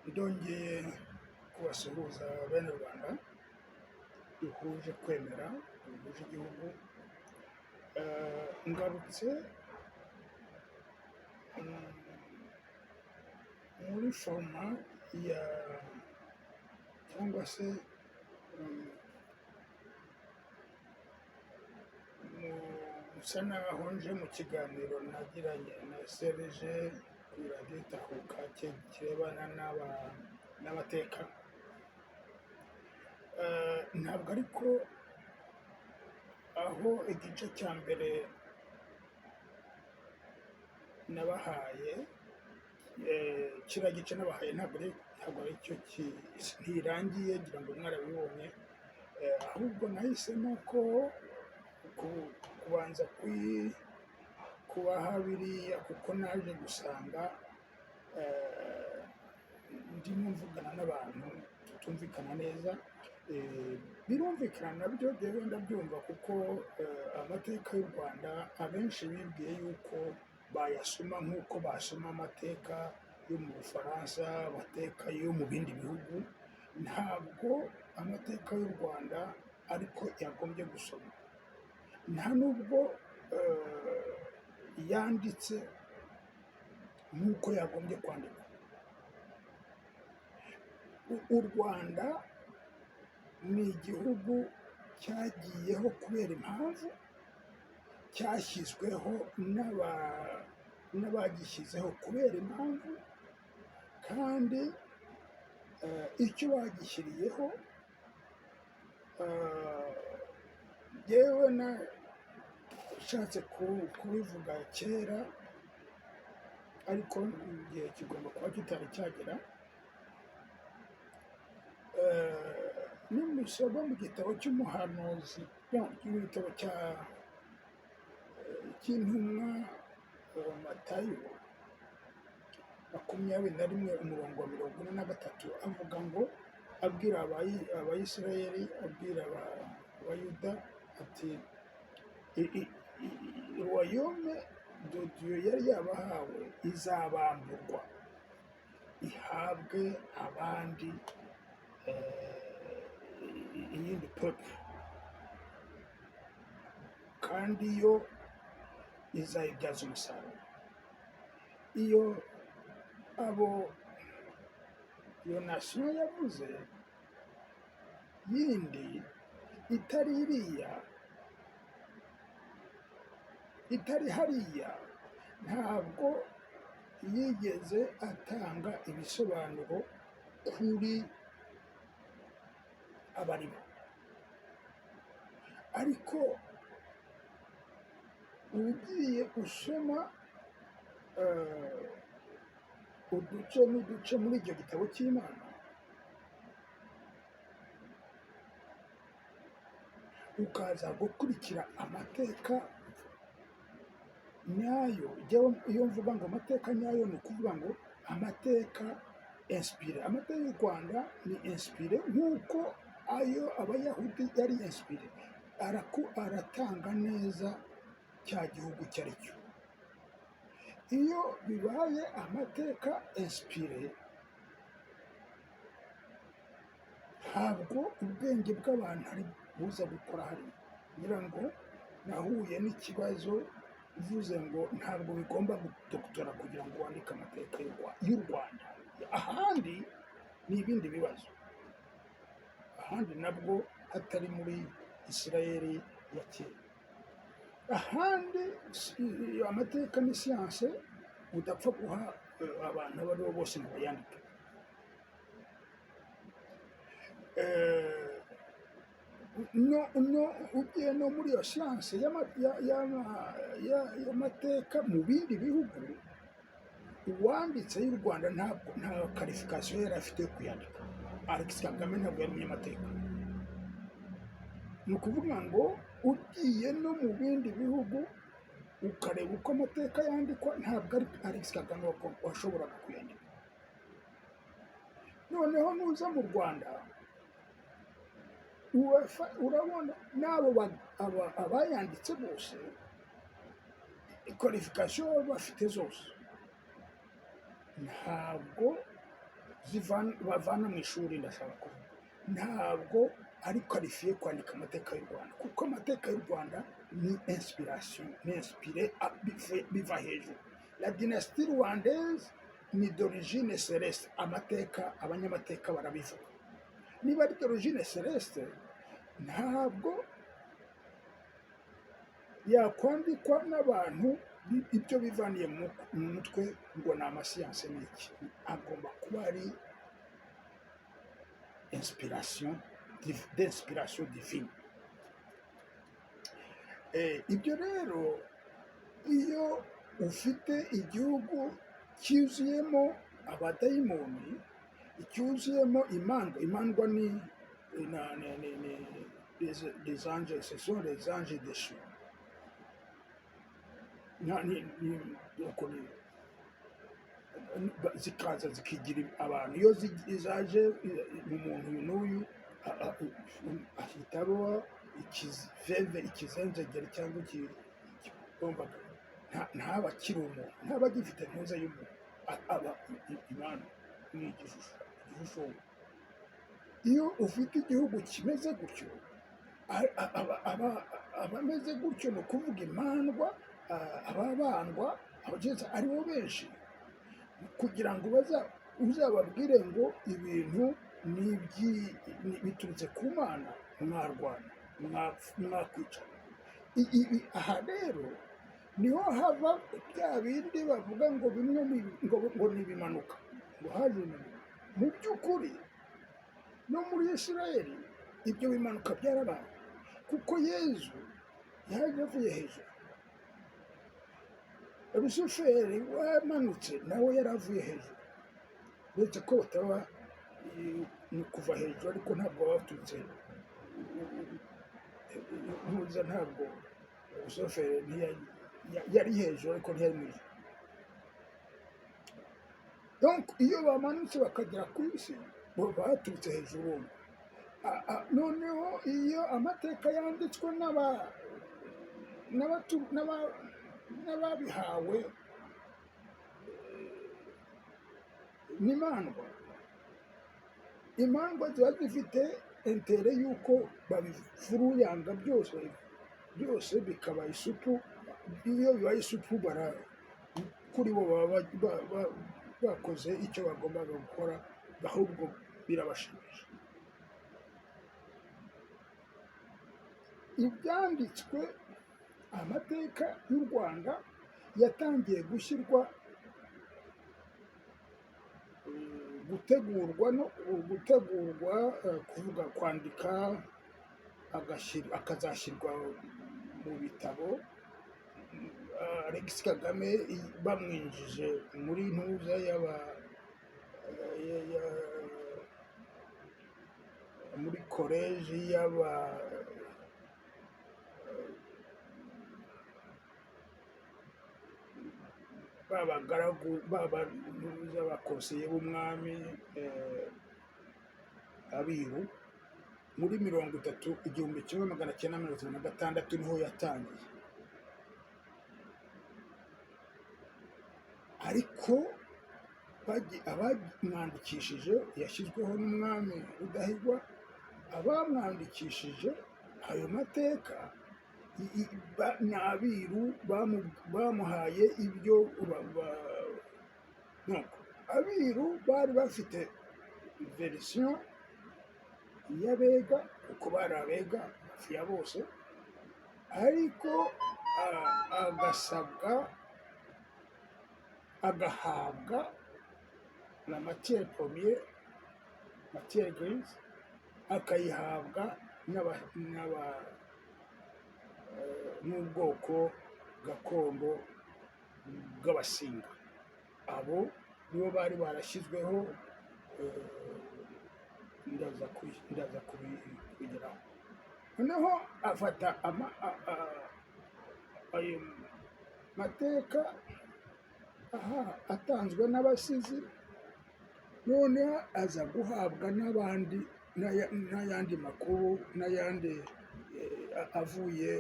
Ndongeye kubasuhuza bene Rwanda duhuje kwemera, duhuje igihugu. Ngarutse muri format ya cyangwa se musa naho nje mu kiganiro nagiranye na Serge kuri Radiyo Itahuka kirebana n'amateka. Ntabwo ariko aho igice cya mbere nabahaye, kiriya gice nabahaye ntabwo ari cyo ntirangiye, ngira ngo mwarabibonye. Ahubwo nahisemo ko kubanza kubaha biriya kuko naje gusanga ndimo mvugana n'abantu tutumvikana neza. Birumvikana nabyo, njyewe ndabyumva kuko amateka y'u Rwanda abenshi bibwiye yuko bayasoma nk'uko basoma amateka yo mu Bufaransa, amateka yo mu bindi bihugu. Ntabwo amateka y'u Rwanda ariko yagombye gusoma, nta nubwo yanditse nk'uko yagombye kwandikwa. U Rwanda ni igihugu cyagiyeho kubera impamvu, cyashyizweho n'abagishyizeho kubera impamvu, kandi icyo bagishyiriyeho, yewe nashatse kubivuga kera, ariko igihe kigomba kuba kitari cyagera. Nimusoma mu gitabo cy'umuhanuzi, no, mu gitabo cy'intumwa, Matayo 21 umurongo wa 43, avuga ngo, abwira Abayisiraheli, abwira Abayuda ati royaume de Dieu yari yabahawe izabamburwa ihabwe abandi, iyindi peuple, kandi yo izayibyaza umusaruro. Iyo abo, iyo nation yavuze yindi itari iriya, itari hariya, ntabwo yigeze atanga ibisobanuro kuri abaribo. Ariko ugiye usoma uduce n'uduce muri icyo gitabo cy'Imana, ukaza gukurikira amateka nyayo. Jyewe iyo mvuga ngo amateka nyayo, ni ukuvuga ngo amateka inspiré. Amateka y'u Rwanda ni inspiré nk'uko ayo Abayahudi yari inspiré, aratanga neza cya gihugu icyo ari cyo. Iyo bibaye amateka inspiré, ntabwo ubwenge bw'abantu ari buza gukora hariya. Ngira ngo nahuye n'ikibazo uvuze ngo ntabwo bigomba gudokitora kugira ngo wandike amateka y'u Rwanda. Ahandi ni ibindi bibazo, ahandi nabwo hatari muri Isirayeli ya kera. Ahandi amateka ni siyanse udapfa guha abantu abo ari bo bose ngo bayandike. No ugiye no muri iyo siyanse y'amateka mu bindi bihugu, uwanditse y'u Rwanda ntabwo nta qualification yari afite yo kuyandika. Alex Kagame ntabwo yari umunyamateka. Ni ukuvuga ngo ugiye no mu bindi bihugu ukareba uko amateka yandikwa, ntabwo ari Alex Kagame washoboraga kuyandika. Noneho nuza mu Rwanda, urabona n'abo abayanditse bose, qualification baba bafite zose. Ntabwo bavana mu ishuri, ndashaka kuvuga, ntabwo ari qualifié kwandika amateka y'u Rwanda, kuko amateka y'u Rwanda ni inspiration, ni inspiré, biva hejuru. La dynastie rwandaise ni d'origine céleste. Amateka, abanyamateka barabivuga. Niba ari d'origine céleste, ntabwo yakwandikwa n'abantu ibyo bivaniye mu mutwe ngo ni amasiyanse n'iki. Agomba kuba ari inspiration, d'inspiration divine. Ibyo rero, iyo ufite igihugu cyuzuyemo abadayimoni, cyuzuyemo imandwa, imandwa ni les anges, ce sont les anges déchus. Donc zikaza zikigira abantu. Iyo zaje mu muntu uyu n'uyu, ahita aba ikiveve, ikizenzegere cyangwa ikigombaga, ntaba akiri umuntu, ntaba agifite ntuza y'umuntu, aba imana, ni igishusho, igishusho. Iyo ufite igihugu kimeze gutyo, abameze gutyo, ni ukuvuga imandwa, ababandwa, abageze ari bo benshi, kugira ngo uzababwire ngo ibintu ni biturutse ku Mana, mwarwana, mwakwica. Aha rero niho hava bya bindi bavuga ngo bimwe ngo ni ibimanuka, ngo haje ibimanuka. Mu by'ukuri no muri Isirayeli ibyo bimanuka byarabaye, kuko Yezu yaje avuye hejuru. Rusuferi wamanutse nawe yari avuye hejuru, uretse ko bataba ni kuva hejuru, ariko ntabwo baba baturutse ntuza. Ntabwo Rusuferi yari hejuru, ariko ntiyari mu ijuru. Donc iyo bamanutse bakagera ku isi, bo baturutse hejuru bombi. Noneho iyo amateka yanditswe n'ababihawe n'imandwa, imandwa ziba zifite intérêt y'uko babifuruyanga byose byose bikaba isupu. Iyo bibaye isupu, bara kuri bo baba bakoze icyo bagombaga gukora, ahubwo birabashimisha. Ibyanditswe, amateka y'u Rwanda yatangiye gushyirwa, gutegurwa no gutegurwa, kuvuga, kwandika, akazashyirwa mu bitabo. Alex Kagame bamwinjije muri ntuza y'aba muri koleji y'aba babagaragu b'abakonseye b'umwami, abiru, muri 30, 1936 niho yatangiye. Ariko abamwandikishije, yashyizweho n'umwami Rudahigwa, abamwandikishije ayo mateka ni abiru bamuhaye ibyo. Nuko abiru bari bafite version y'abega, kuko bari abega hafi ya bose, ariko agasabwa, agahabwa la matière première, matière grise, akayihabwa n'ubwoko gakondo bw'Abasinga. Abo nibo bari barashyizweho. Ndaza kubigeraho. Noneho afata ayo mateka aha atanzwe n'abasizi, noneho aza guhabwa n'abandi n'ayandi makuru n'ayandi avuye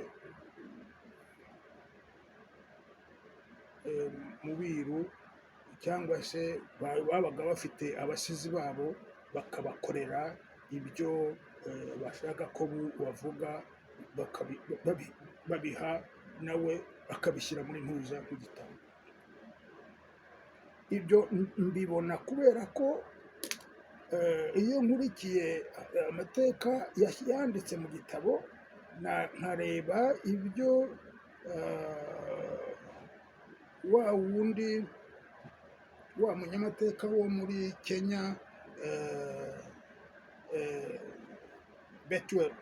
mu biru. Cyangwa se babaga bafite abasizi babo, bakabakorera ibyo bashaka ko bavuga, babiha nawe akabishyira muri ntuza mu gitabo. Ibyo mbibona kubera ko iyo nkurikiye amateka yanditse mu gitabo, nkareba ibyo wa wundi wa munyamateka wo muri Kenya, Bethuel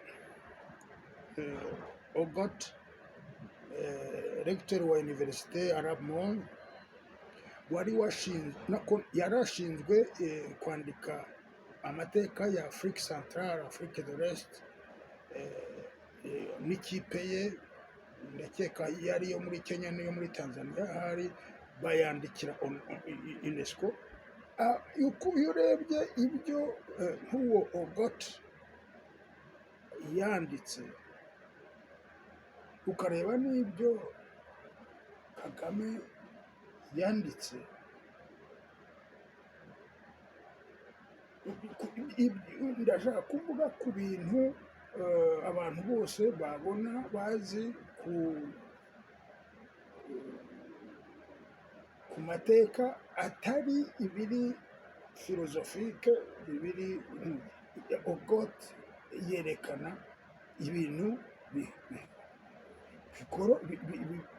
Ogot, recteur wa Université Arap Moi, wari washinzwe, nako yarashinzwe kwandika amateka ya Afrique centrale, Afrique de l'Est, n'ikipe ye, ndakeka yari iyo muri Kenya n'iyo muri Tanzania, hari bayandikira UNESCO. Iyo urebye ibyo nk'uwo Ogot yanditse, ukareba n'ibyo Kagame yanditse, ndashaka kuvuga ku bintu abantu bose babona bazi ku mateka, atari ibiri philosophique, ibiri. Ogot yerekana ibintu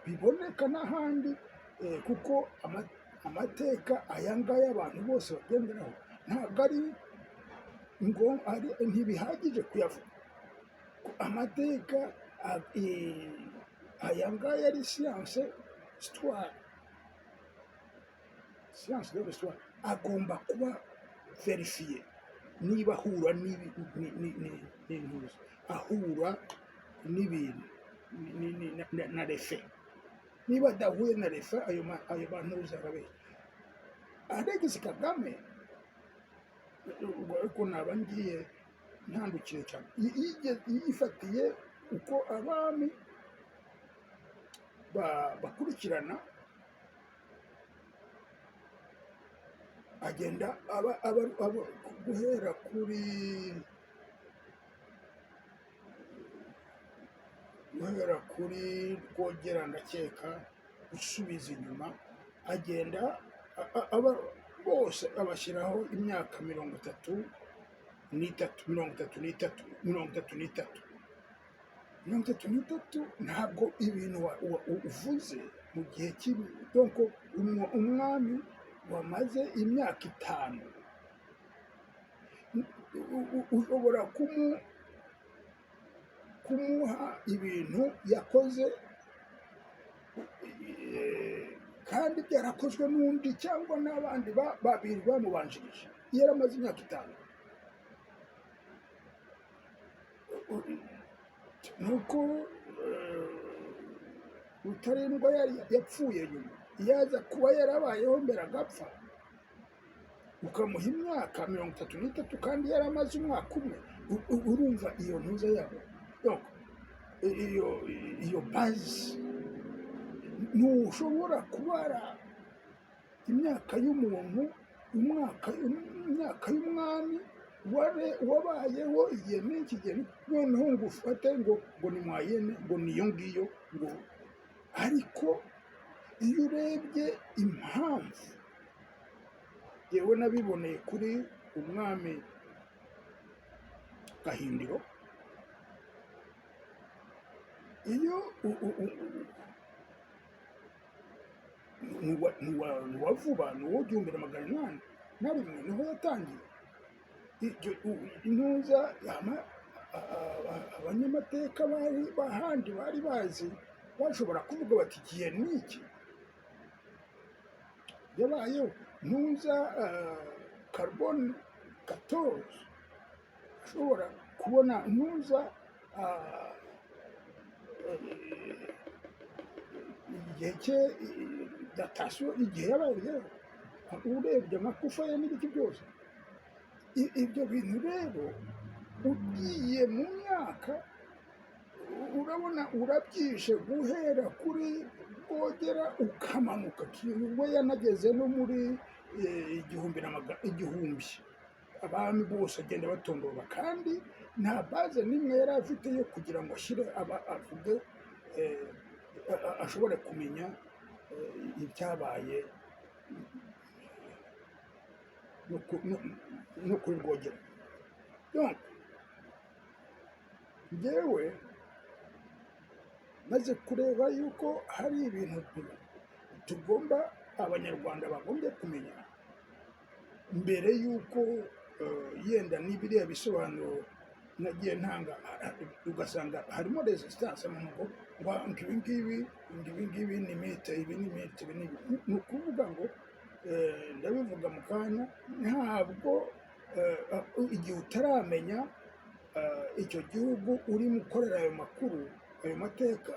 biboneka n'ahandi, kuko amateka aya ngaya abantu bose bagenderaho ntabwo ari ngo ari, ntibihagije kuyavuga. Amateka aya ngaya ari science histoire, science de l'histoire, agomba kuba vérifié niba ahura n'intuza, ahura n'ibintu na les faits. Niba adahuye na les faits, ayo bantuza arabeshya. Alex Kagame ubwo, ariko naba ngiye ntandukiye cyane. Yifatiye uko abami bakurikirana, agenda aba guhera kuri Rwogera, ndakeka, gusubiza inyuma, agenda aba bose abashyiraho imyaka 33, 33, 33, 33. Ntabwo ibintu uvuze mu gihe kibi. Donc umwami wamaze imyaka 5, ushobora kumuha ibintu yakoze kandi byarakozwe n'undi cyangwa n'abandi babiri bamubanjirije, iyo yaramaze imyaka 5. Nuko Rutarindwa yari yapfuye nyuma, iyo aza kuba yarabayeho mbere agapfa, ukamuha imyaka 33 kandi yaramaze umwaka umwe, urumva iyo ntuza yabo. Donc, iyo base, ntushobora kubara imyaka y'umuntu, umwaka, imyaka y'umwami wabayeho igihe n'iki gihe, noneho ngo ufate ngo ni moyenne, ngo niyo ngiyo ngo. Ariko iyo urebye impamvu, yewe nabiboneye kuri umwami Gahindiro, iyo ni uwa vuba, ni uwo 1801 niho yatangiye intuza. Abanyamateka bari bahandi bari bazi, bashobora kuvuga bati igihe n'iki yabayeho ntuza carbone 14, ashobora kubona ntuza igihe cye, datation, igihe yabayeho, urebye amagufa ye n'ibiki byose. Ibyo bintu rero ugiye mu myaka, urabona urabyishe guhera kuri Rwogera. Rwogera ukamanuka, we yanageze no muri igihumbi na igihumbi, abami bose agenda batondora, kandi nta base n'imwe yari afite yo kugira ngo ashyire aba avuge, ashobore kumenya ibyabaye no kuri Rwogera. Donc njyewe maze kureba yuko hari ibintu tugomba, Abanyarwanda bagombye kumenya mbere y'uko yenda n'ibiriya bisobanuro nagiye ntanga, ugasanga harimo resistance mu ngo ngo ibi ngibi, ngo ibi ngibi ni mythe, ibi ni mythe, ibi ni ibi. Ni ukuvuga ngo ndabivuga mu kanya, ntabwo igihe utaramenya icyo gihugu urimo ukorera ayo makuru, ayo mateka,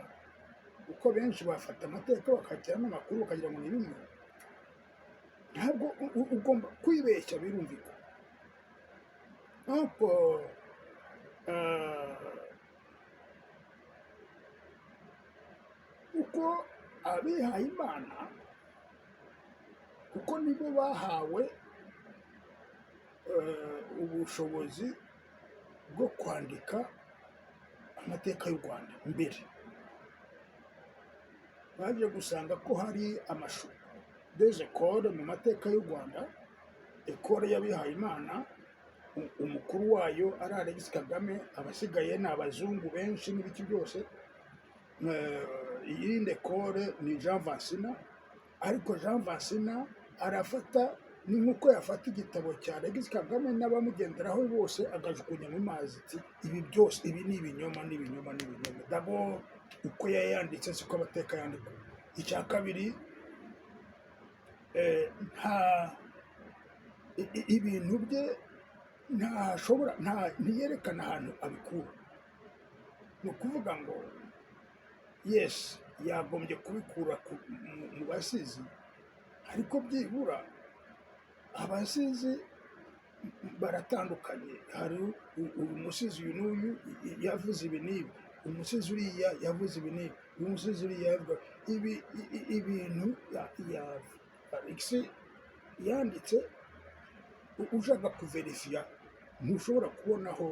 uko benshi bafata amateka bakakira n'amakuru bakagira ngo ni bimwe, ntabwo ugomba kwibeshya, birumvikana. Nuko uko abihaye Imana, kuko nibo bahawe ubushobozi bwo kwandika amateka y'u Rwanda mbere, baje gusanga ko hari amashu des écoles mu mateka y'u Rwanda. École y'abihaye Imana, umukuru wayo ari Alex Kagame, abasigaye ni abazungu benshi n'ibiki byose. Iyindi école ni Jean Vansina, ariko Jean Vansina arafata, ni nk'uko yafata igitabo cya Alex Kagame n'abamugenderaho bose agajugunya mu mazi, ati ibi byose ibi ni ibinyoma, ni ibinyoma, ni ibinyoma. D'abord uko yayanditse siko amateka yandikwa. Icya kabiri, nta ibintu bye ntashobora, nta ntiyerekana ahantu abikura. Ni ukuvuga ngo yes, yagombye kubikura mu basizi, ariko byibura abasizi baratandukanye. Hari uyu musizi uyu n'uyu yavuze ibi n'ibi, umusizi uriya yavuze ibi n'ibi, uyu musizi uriya yavuga ibi. Ibintu ya Alex yanditse, ushaka kuverifiya ntushobora kubonaho,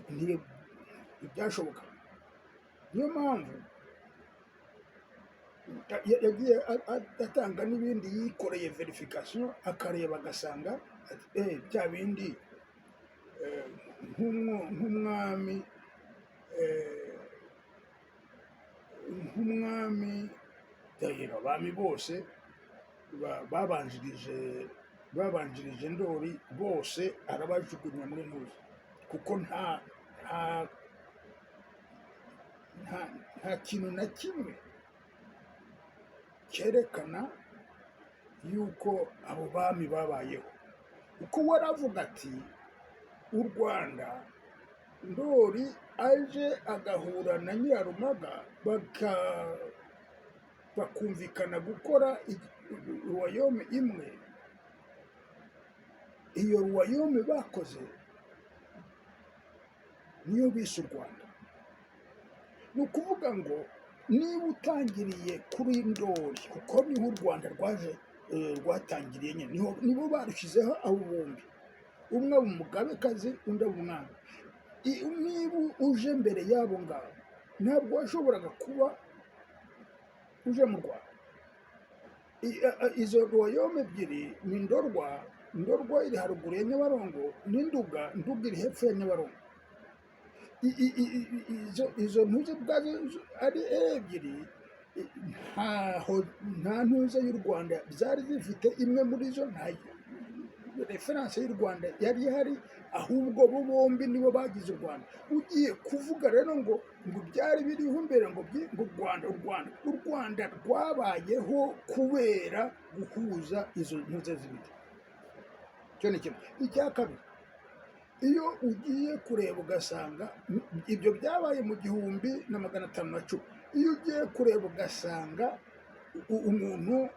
ntibyashoboka. Niyo mpamvu yagiye atanga n'ibindi yikoreye vérification, akareba agasanga ati bya bindi, nk'umwami Ndahiro, abami bose babanjirije Ndori bose arabajugunya muri ntuzi, kuko nta kintu na kimwe cyerekana yuko abo bami babayeho, kuko we aravuga ati u Rwanda, Ndori aje agahura na Nyirarumaga bakumvikana gukora royaume imwe. Iyo royaume bakoze niyo bise u Rwanda. Ni ukuvuga ngo niba utangiriye kuri Ndori, kuko niho u Rwanda rwaje, rwatangiriye nyine, nibo barushyizeho abo bombi, umwe aba umugabekazi, undi aba umwami. Niba uje mbere y'abo ngabo, ntabwo washoboraga kuba uje mu Rwanda. Izo royaume ebyiri ni Ndorwa, Ndorwa iri haruguru ya Nyabarongo, n'Induga, Nduga iri hepfo ya Nyabarongo. Izo ntuze ubwazo ari ebyiri, ntaho nta ntuze y'u Rwanda zari zifite, imwe muri zo nta référence y'u Rwanda yari ihari, ahubwo bo bombi nibo bagize u Rwanda. Ugiye kuvuga rero ngo byari biriho imbere, ngo u Rwanda rwabayeho kubera guhuza izo ntuze zibiri. Icyo ni kimwe. Icya kabiri, iyo ugiye kureba ugasanga ibyo byabaye mu 1510, iyo ugiye kureba ugasanga umuntu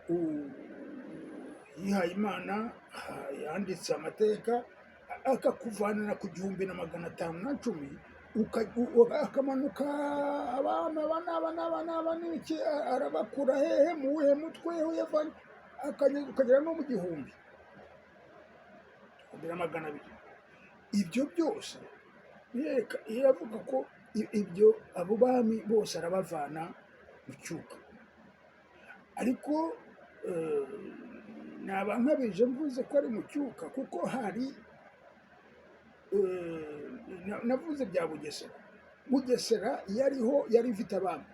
yihaye Imana yanditse amateka akakuvanira ku 1510. Akamanuka abana aba n'aba n'aba n'aba n'iki, arabakura hehe, mu wuhe mutwe uyavanye, ukagera no mu 1200. Ibyo byose birereka, iravuga ko ibyo abo bami bose arabavana mu Cyuka. Ariko naba nkabije mvuze ko ari mu Cyuka, kuko hari navuze bya Bugesera. Bugesera yariho, yari ifite abami,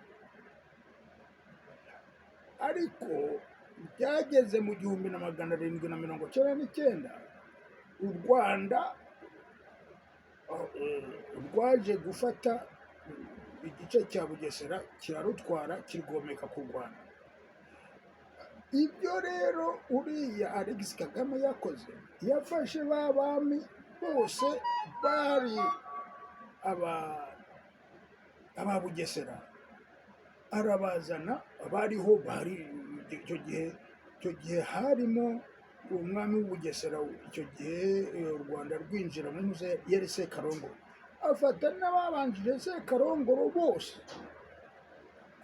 ariko byageze mu 1799, u Rwanda rwaje gufata igice cya Bugesera, kirarutwara, kirwomeka ku Rwanda. Ibyo rero uriya Alex Kagame yakoze, yafashe ba bami bose bari aba Bugesera, arabazana. Abariho bari icyo gihe, icyo gihe harimo umwami w'Ubugesera, icyo gihe u Rwanda rwinjira muri muze, yari Sekarongoro. Afata n'ababanjije Sekarongoro bose,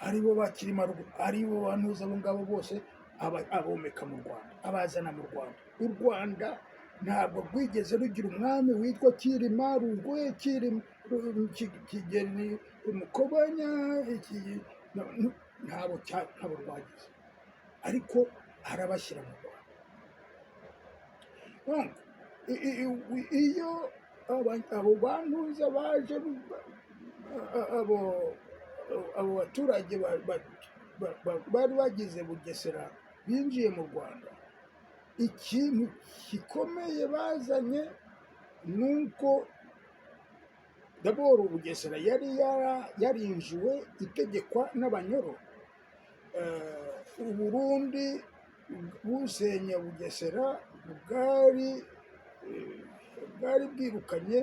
aribo ba Cyilima, aribo bantuza, abo ngabo bose abomeka mu Rwanda, abazana mu Rwanda. U Rwanda ntabwo rwigeze rugira umwami witwa Cyilima Rugwe, Cyilima Kigeli Mukobanya, ntabo rwagize, ariko arabashyira mu Rwanda. Donc, iyo abo bantuza baje, abo baturage bari bagize Bugesera binjiye mu Rwanda, ikintu gikomeye bazanye ni uko d'abord Bugesera yari yarinjiwe, itegekwa n'Abanyoro. Uburundi busenya Bugesera bwari bwirukanye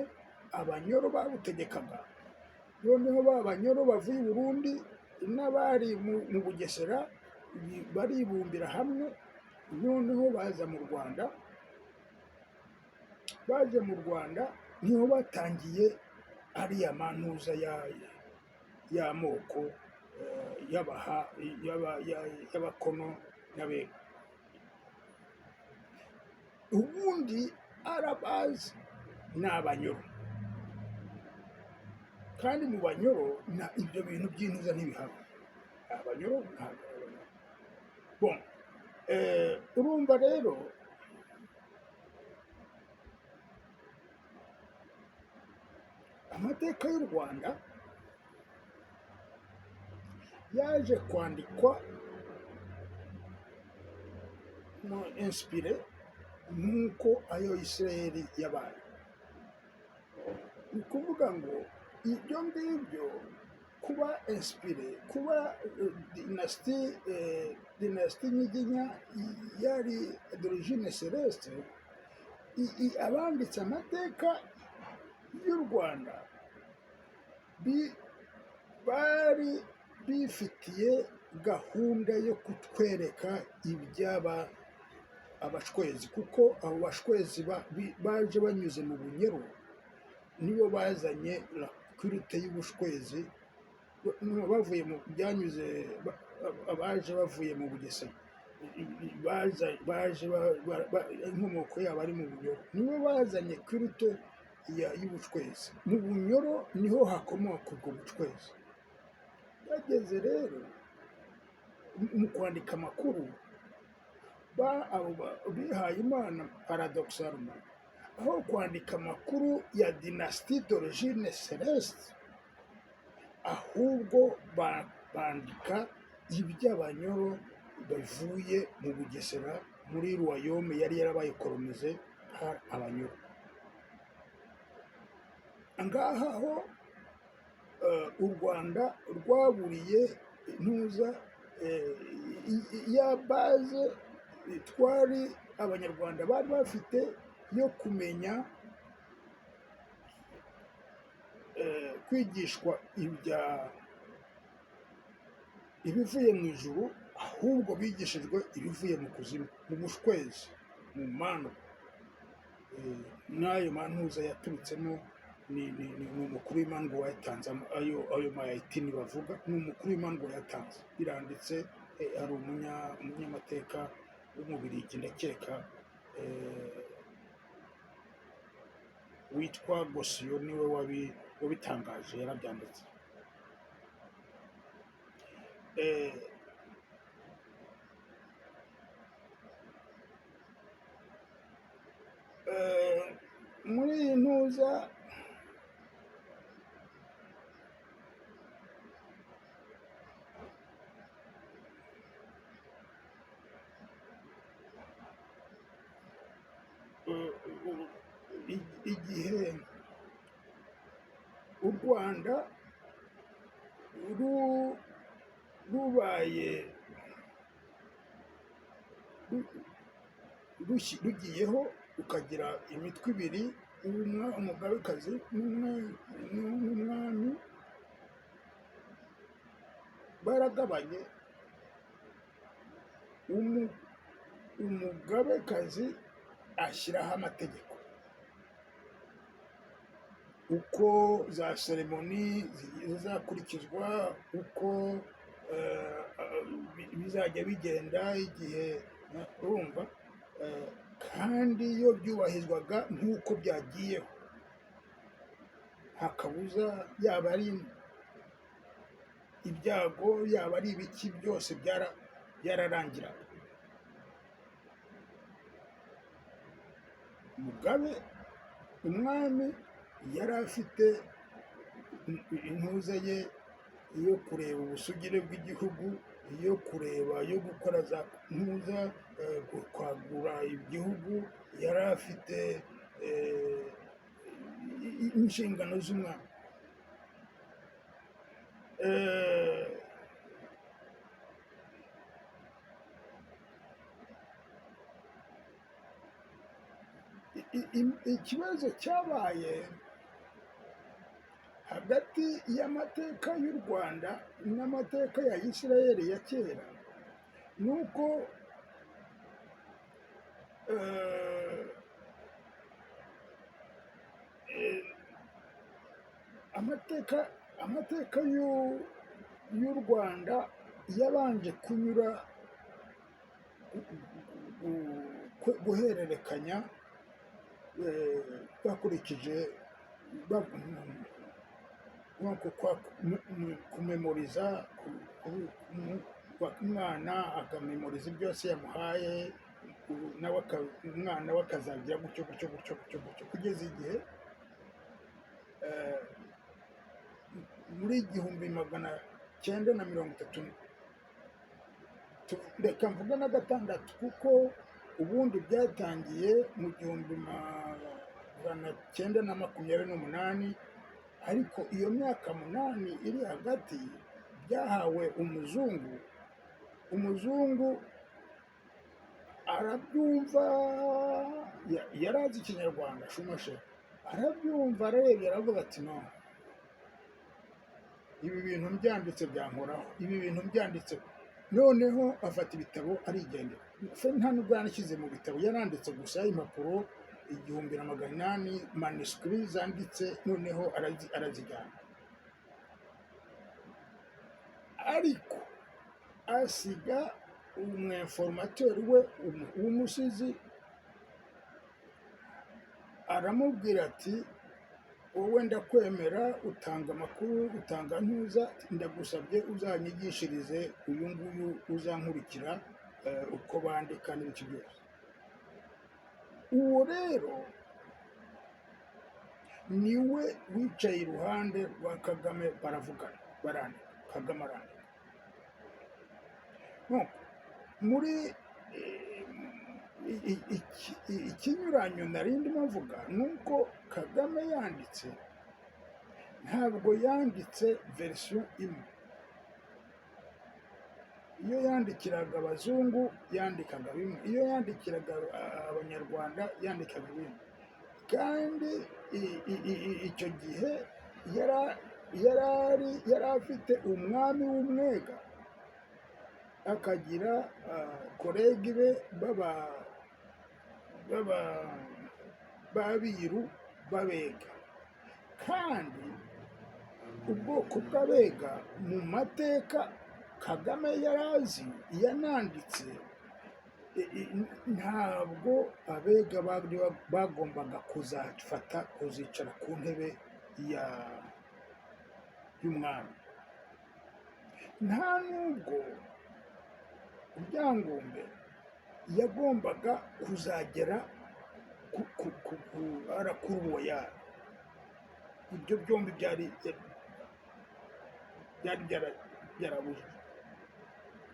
Abanyoro babutegekaga. Noneho ba Banyoro bavuye i Burundi n'abari mu Bugesera baribumbira hamwe, noneho baza mu Rwanda. Baje mu Rwanda niho batangiye ariya mantuza y'amoko y'Abaha, y'Abakono n'Abega. Ubundi arabazi ni Abanyoro, kandi mu Banyoro na ibyo bintu by'intuza ntibihaba. Abanyoro ntabwo ari Abanyoro. Bon, urumva rero amateka y'u Rwanda yaje kwandikwa mu inspiré nk'uko ayo Israel yabaye. Ni ukuvuga ngo ibyo ngibyo kuba inspiré, kuba dynastie Nyiginya yari d'origine céleste, abanditse amateka y'u Rwanda bari bifitiye gahunda yo kutwereka ibyaba Abashwezi, kuko abo Bashwezi baje banyuze mu Bunyoro, nibo bazanye la culte y'Ubushwezi, bavuye mu byanyuze abaje bavuye mu Bugesera, baje inkomoko yabo ari mu Bunyoro, nibo bazanye culte y'Ubushwezi. Mu Bunyoro niho hakomoka ubwo Bushwezi. Bageze rero mu kwandika amakuru, abo bihaye Imana, paradoxalement, aho kwandika amakuru ya dynastie d'origine céleste, ahubwo bandika iby'Abanyoro bavuye mu Bugesera, muri royaume yari yarabaye colonisé par Abanyoro. Ngaha ho u Rwanda rwaburiye intuza ya base twari Abanyarwanda bari bafite yo kumenya kwigishwa ibya ibivuye mu ijuru, ahubwo bigishijwe ibivuye mu kuzimu, mu Bushwezi, mu manu, n'ayo mantuza yaturutsemo. Ni umukuru w'imandwa wayatanze. Ayo mayayitini bavuga ni umukuru w'imandwa wayatanze, biranditse. Hari umunyamateka w'Umubirigi, ndakeka, witwa Gosiyo, niwe wabitangaje, yarabyanditse. Muri iyi ntuza igihe u Rwanda rubaye rugiyeho, rukagira imitwe ibiri, umugabekazi n'umwami, baragabanye. Umugabekazi ashyiraho amategeko uko za cérémonie zizakurikizwa, uko bizajya bigenda igihe, urumva, kandi iyo byubahizwaga nk'uko byagiyeho, nta kabuza, yaba ari ibyago, yaba ari ibiki, byose byararangiraga. Mugabe, umwami, yari afite intuza ye yo kureba ubusugire bw'igihugu, yo kureba, yo gukora za ntuza, kwagura igihugu. Yari afite inshingano z'umwami. Ikibazo cyabaye hagati y'amateka y'u Rwanda n'amateka ya Isirayeli ya kera ni uko amateka y'u Rwanda yabanje kunyura guhererekanya, bakurikije nko kumemoriza, umwana akamemoriza ibyo se yamuhaye, nawe umwana we akazagira gutyo gutyo gutyo gutyo gutyo, kugeza igihe muri 1930, reka mvuge na gatandatu, kuko ubundi byatangiye mu 1928, ariko iyo myaka 8 iri hagati byahawe umuzungu. Umuzungu arabyumva, yari azi Ikinyarwanda shumashe, arabyumva, ararebye, aravuga ati: "No, ibi bintu mbyanditse byankoraho, ibi bintu mbyanditse." Noneho afata ibitabo arigendera. Fe nta nubwo yanashyize mu bitabo, yaranditse gusa impapuro 1800, manuscrits zanditse, noneho arazijyana, ariko asiga umwinformateur we w'umusizi, aramubwira ati: "Wowe ndakwemera, utanga amakuru, utanga ntuza, ndagusabye uzanyigishirize uyu nguyu uzankurikira, uko bandika n'ibiki byose." Uwo rero niwe wicaye iruhande rwa Kagame, baravugana, barandika, Kagame arandika. Nuko muri ikinyuranyo nari ndimo mvuga ni uko Kagame yanditse, ntabwo yanditse version imwe. Iyo yandikiraga abazungu yandikaga bimwe, iyo yandikiraga abanyarwanda yandikaga ibindi. Kandi icyo gihe yari afite umwami w'umwega, akagira collègues be baba b'abiru b'abega. Kandi ubwoko bw'Abega mu mateka Kagame yari azi, yananditse, ntabwo Abega bari bagombaga kuzafata kuzicara ku ntebe y'umwami. Nta nubwo Ryangombe yagombaga kuzagera ku arakuruboyari. Ibyo byombi byari byarabujijwe.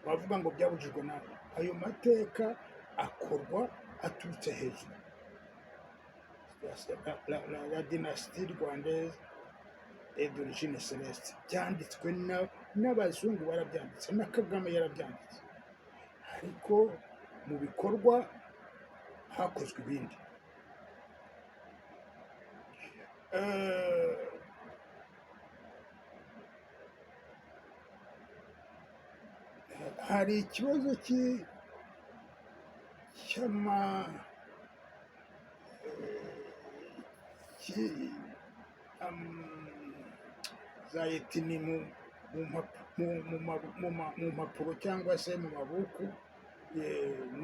Bavuga ngo byabujijwe nabi. Ayo mateka akorwa aturutse hejuru. La dynastie rwandaise est d'origine céleste, byanditswe n'abazungu, barabyanditse, na Kagame yarabyanditse, ariko mu bikorwa hakozwe ibindi. Hari ikibazo cy'ama za ethnie mu mpapuro cyangwa se mu mabuku,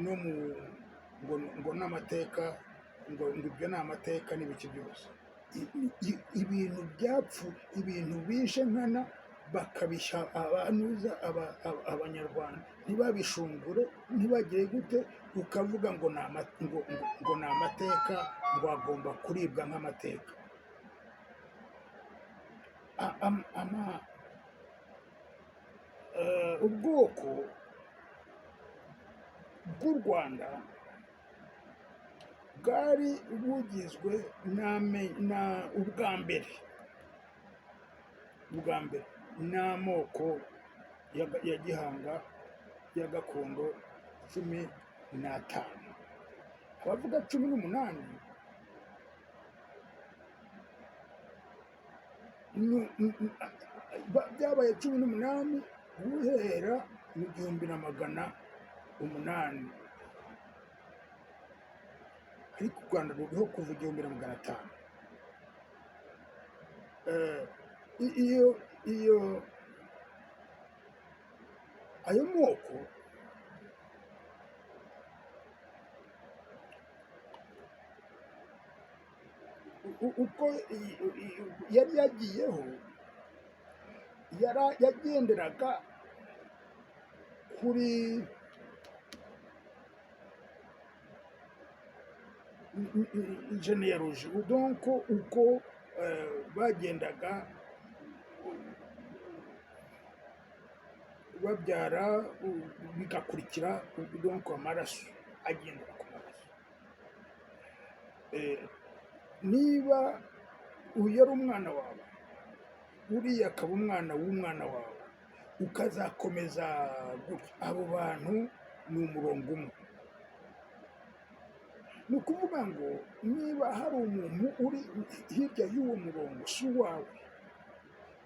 no mu ngo n'amateka, ngo ibyo ni amateka n'ibiki byose. Ibintu byapfu, ibintu bishe nkana, bakabisha abanuza Abanyarwanda ntibabishungure, ntibagire gute, ukavuga ngo ni amateka, ngo agomba kuribwa nk'amateka. Ubwoko bw'u Rwanda bwari bugizwe na ubwa mbere n'amoko ya gihanga ya gakondo 15. Abavuga 18 byabaye 18 guhera mu 1800, ariko u Rwanda ruriho kuva 1500. Iyo ayo moko uko yari yagiyeho, yagenderaga kuri généalogie, donc uko bagendaga babyara, bigakurikira, donc amaraso agendera ku maraso. Niba uyu ari umwana wawe, uriya akaba umwana w'umwana wawe, ukazakomeza gutya, abo bantu ni umurongo umwe. Ni ukuvuga ngo niba hari umuntu uri hirya y'uwo murongo, si uwawe.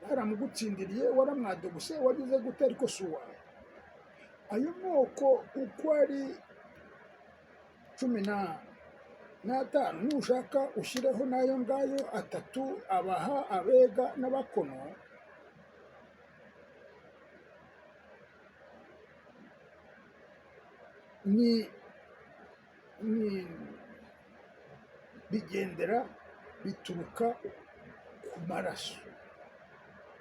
Baramugutsindiriye, waramwadoguse, wagize gute, ariko si uwawe. Ayo moko uko ari 15, nushaka ushyireho n'ayo ngayo atatu: Abaha, Abega n'Abakono. Ni bigendera, bituruka ku maraso,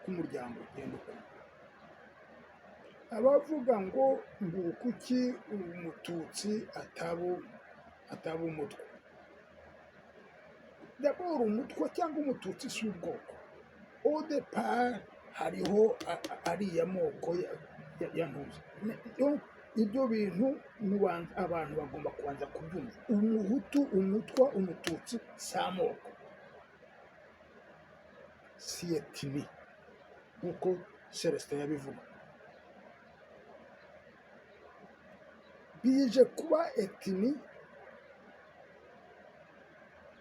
k'umuryango ugenda ukura. Abavuga ngo kuki Umututsi ataba Umutwa? D'abord, Umutwa cyangwa Umututsi si ubwoko. Au départ hariho ariya moko ya ntuza. Ibyo bintu abantu bagomba kubanza kubyumva. Umuhutu, Umutwa, Umututsi si amoko, si ethnie nk'uko Celestin yabivuga. Bije kuba ethnie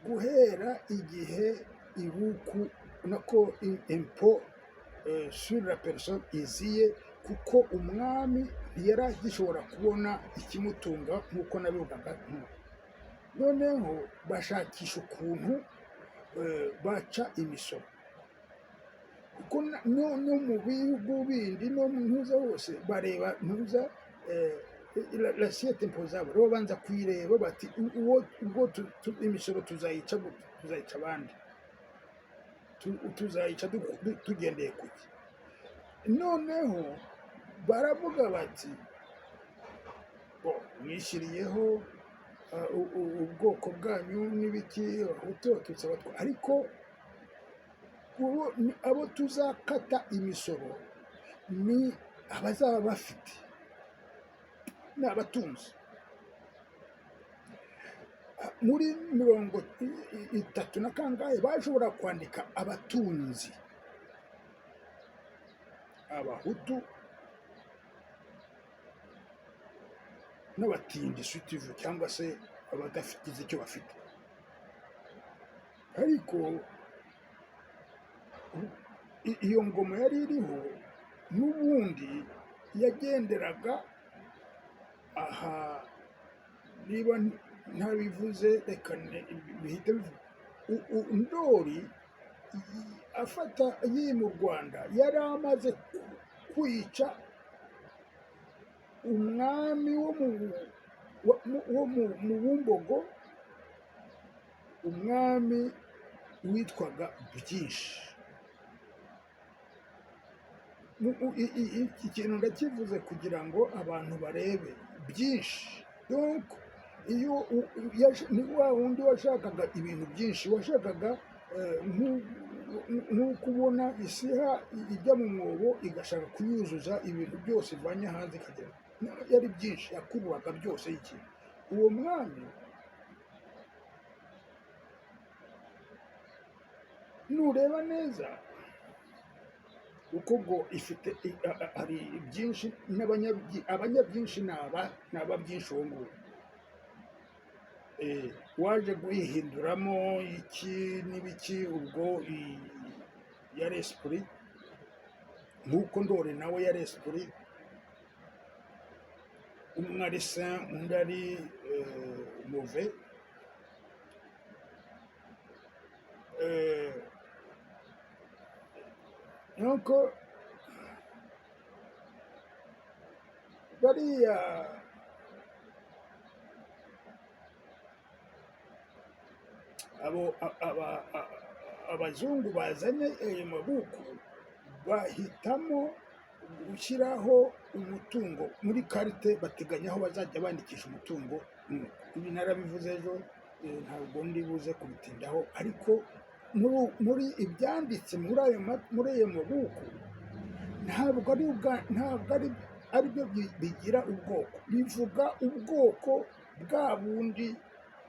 guhera igihe ibuku nako impôt sur la personne iziye, kuko umwami ntiyari agishobora kubona ikimutunga nk'uko nabivugaga. Noneho bashakisha ukuntu baca imisoro, kuko no mu bihugu bindi, no mu ntuza hose, bareba ntuza l'assiette imposable, babanza kuyireba bati uwo ubwo imisoro tuzayica gute? Tuzayica abandi? Tuzayica tugendeye kuki? Noneho baravuga bati: "Bo mwishyiriyeho ubwoko bwanyu n'ibiki, Abahutu, Abatutsi, Abatwa, ariko ubu abo tuzakata imisoro ni abazaba bafite, ni abatunzi." Muri 30 na kangahe bashobora kwandika abatunzi Abahutu n'abatindi sutivu, cyangwa se abadafite icyo bafite. Ariko iyo ngoma yari iriho n'ubundi yagenderaga aha. Niba ntabivuze, reka bihite bivuga. Ndori afata yima mu Rwanda, yari amaze kwica umwami wo mu Bumbogo, umwami witwaga Byinshi. Iki kintu ndakivuze kugira ngo abantu barebe byinshi. Donc iyo ni wa wundi washakaga ibintu byinshi, washakaga nk'uko ubona isiha ijya mu mwobo igashaka kuyuzuza ibintu byose ivanye hanze, ikagera yari byinshi, yakururaga byose y'ikintu. Uwo mwami nureba neza uko ngo ifite hari byinshi abanyabyinshi ni aba byinshi. Uwo nguwo waje guhinduramo iki n'ibiki, ubwo yari esprit, nk'uko Ndori nawe yari esprit, umwe ari saint, undi ari mauvais. Nuko bariya abo abazungu bazanye ayo mabuku bahitamo gushyiraho umutungo muri carte, bateganya aho bazajya bandikisha umutungo. Ibi narabivuze ejo, ntabwo ndi buze kubitindaho, ariko muri ibyanditse muri ayo mabuku ntabwo ari byo bigira ubwoko, bivuga ubwoko bwa bundi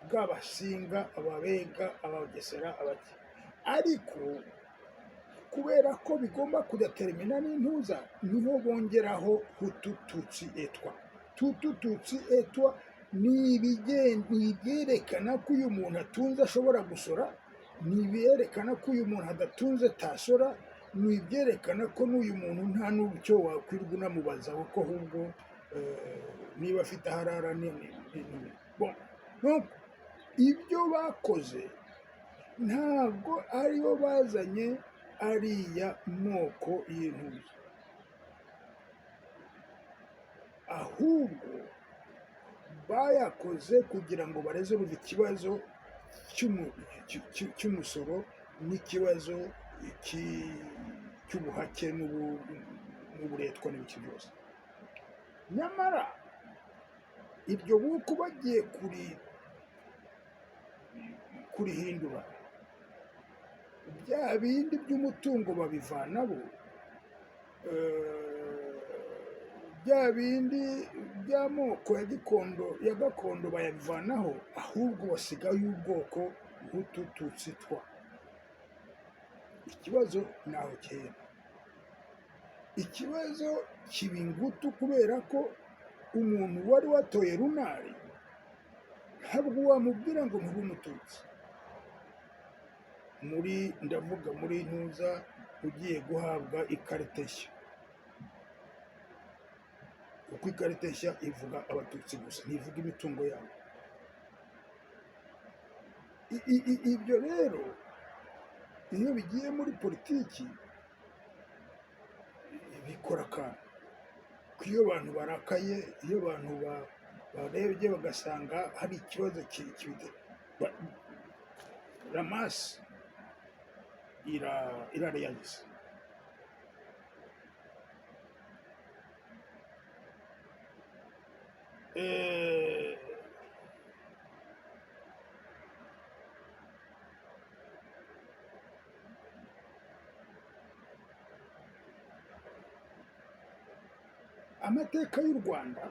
bw'Abasinga, Ababega, Abagesera, abaki. Ariko kubera ko bigomba kudetermina n'intuza, niho bongeraho Hutu, Tutsi et Twa. Hutu, Tutsi et Twa ni ibyerekana ko uyu muntu atunze ashobora gusora, ni ibyerekana ko uyu muntu adatunze atasora, ni ibyerekana ko n'uyu muntu nta n'icyo wakwirirwa unamubaza, kuko ahubwo niba afite aho arara bon. Donc, ibyo bakoze ntabwo aribo bazanye ariya moko y'intuza, ahubwo bayakoze kugira ngo baresolve ikibazo cy'umusoro n'ikibazo cy'ubuhake n'uburetwa n'ibiki byose. Nyamara iryo buku bagiye kurihindura, bya bindi by'umutungo babivanabo, bya bindi by'amoko ya gikondo, ya gakondo bayabivanaho, ahubwo basigaye ubwoko Hutu, Tutsi, Twa. Ikibazo ni aho kera ikibazo kiba ingutu, kubera ko umuntu wari watoye Runari ntabwo wamubwira ngo ntube Umututsi muri, ndavuga muri ntuza, ugiye guhabwa ikarita nshya, kuko ikarita nshya ivuga Abatutsi gusa, ntivuga imitungo yabo. Ibyo rero Iyo bigiye muri politiki bikora akantu ko iyo abantu barakaye, iyo abantu barebye bagasanga hari ikibazo la masse irareyagiza. Amateka y'u Rwanda,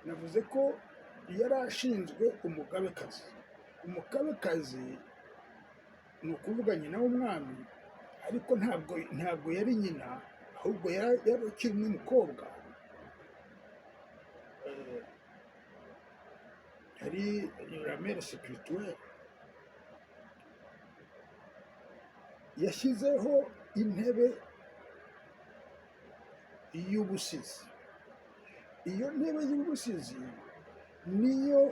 navuze ko yari ashinzwe umugabekazi. Umugabekazi ni ukuvuga nyina w'umwami, ariko ntabwo yari nyina, ahubwo yari akiri n'umukobwa. Yari la mère spirituelle. Yashyizeho intebe y'ubusizi. Iyo ntebe y'ubusizi niyo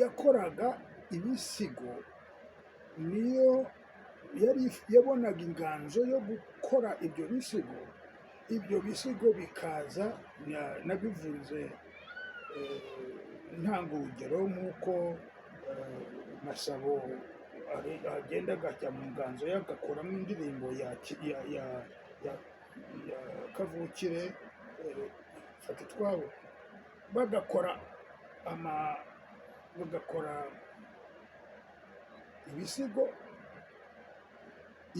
yakoraga ibisigo, niyo yari yabonaga inganzo yo gukora ibyo bisigo. Ibyo bisigo bikaza, nabivuze ntanga urugero nk'uko Masabo agenda agajya mu nganzo ye agakuramo indirimbo ya kavukire, fata utwabo, bagakora ibisigo.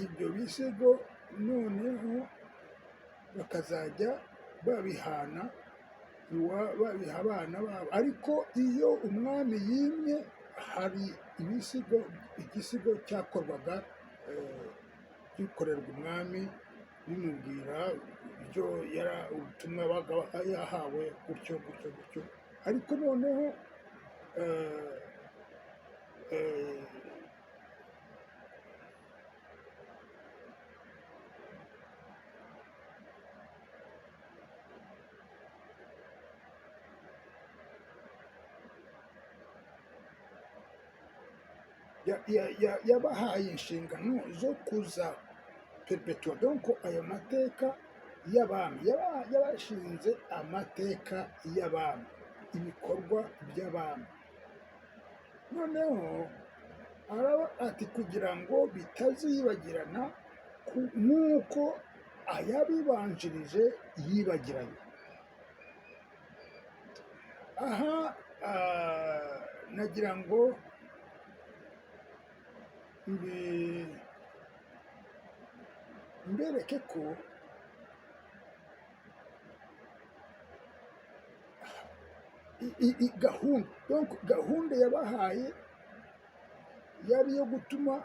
Ibyo bisigo noneho bakazajya babihana, babiha abana babo. Ariko iyo umwami yimye, hari ibisigo, igisigo cyakorwaga gikorerwa umwami, bimubwira ibyo yari ubutumwa yabaga yahawe, gutyo gutyo gutyo. Ariko noneho yabahaye inshingano zo kuza perpetua donc ayo mateka y'abami. Yabashinze amateka y'abami, ibikorwa by'abami. Noneho araba ati kugira ngo bitazibagirana nk'uko ayabibanjirije yibagiranye. Aha nagira ngo mbereke ko gahunda, donc gahunda yabahaye yari iyo gutuma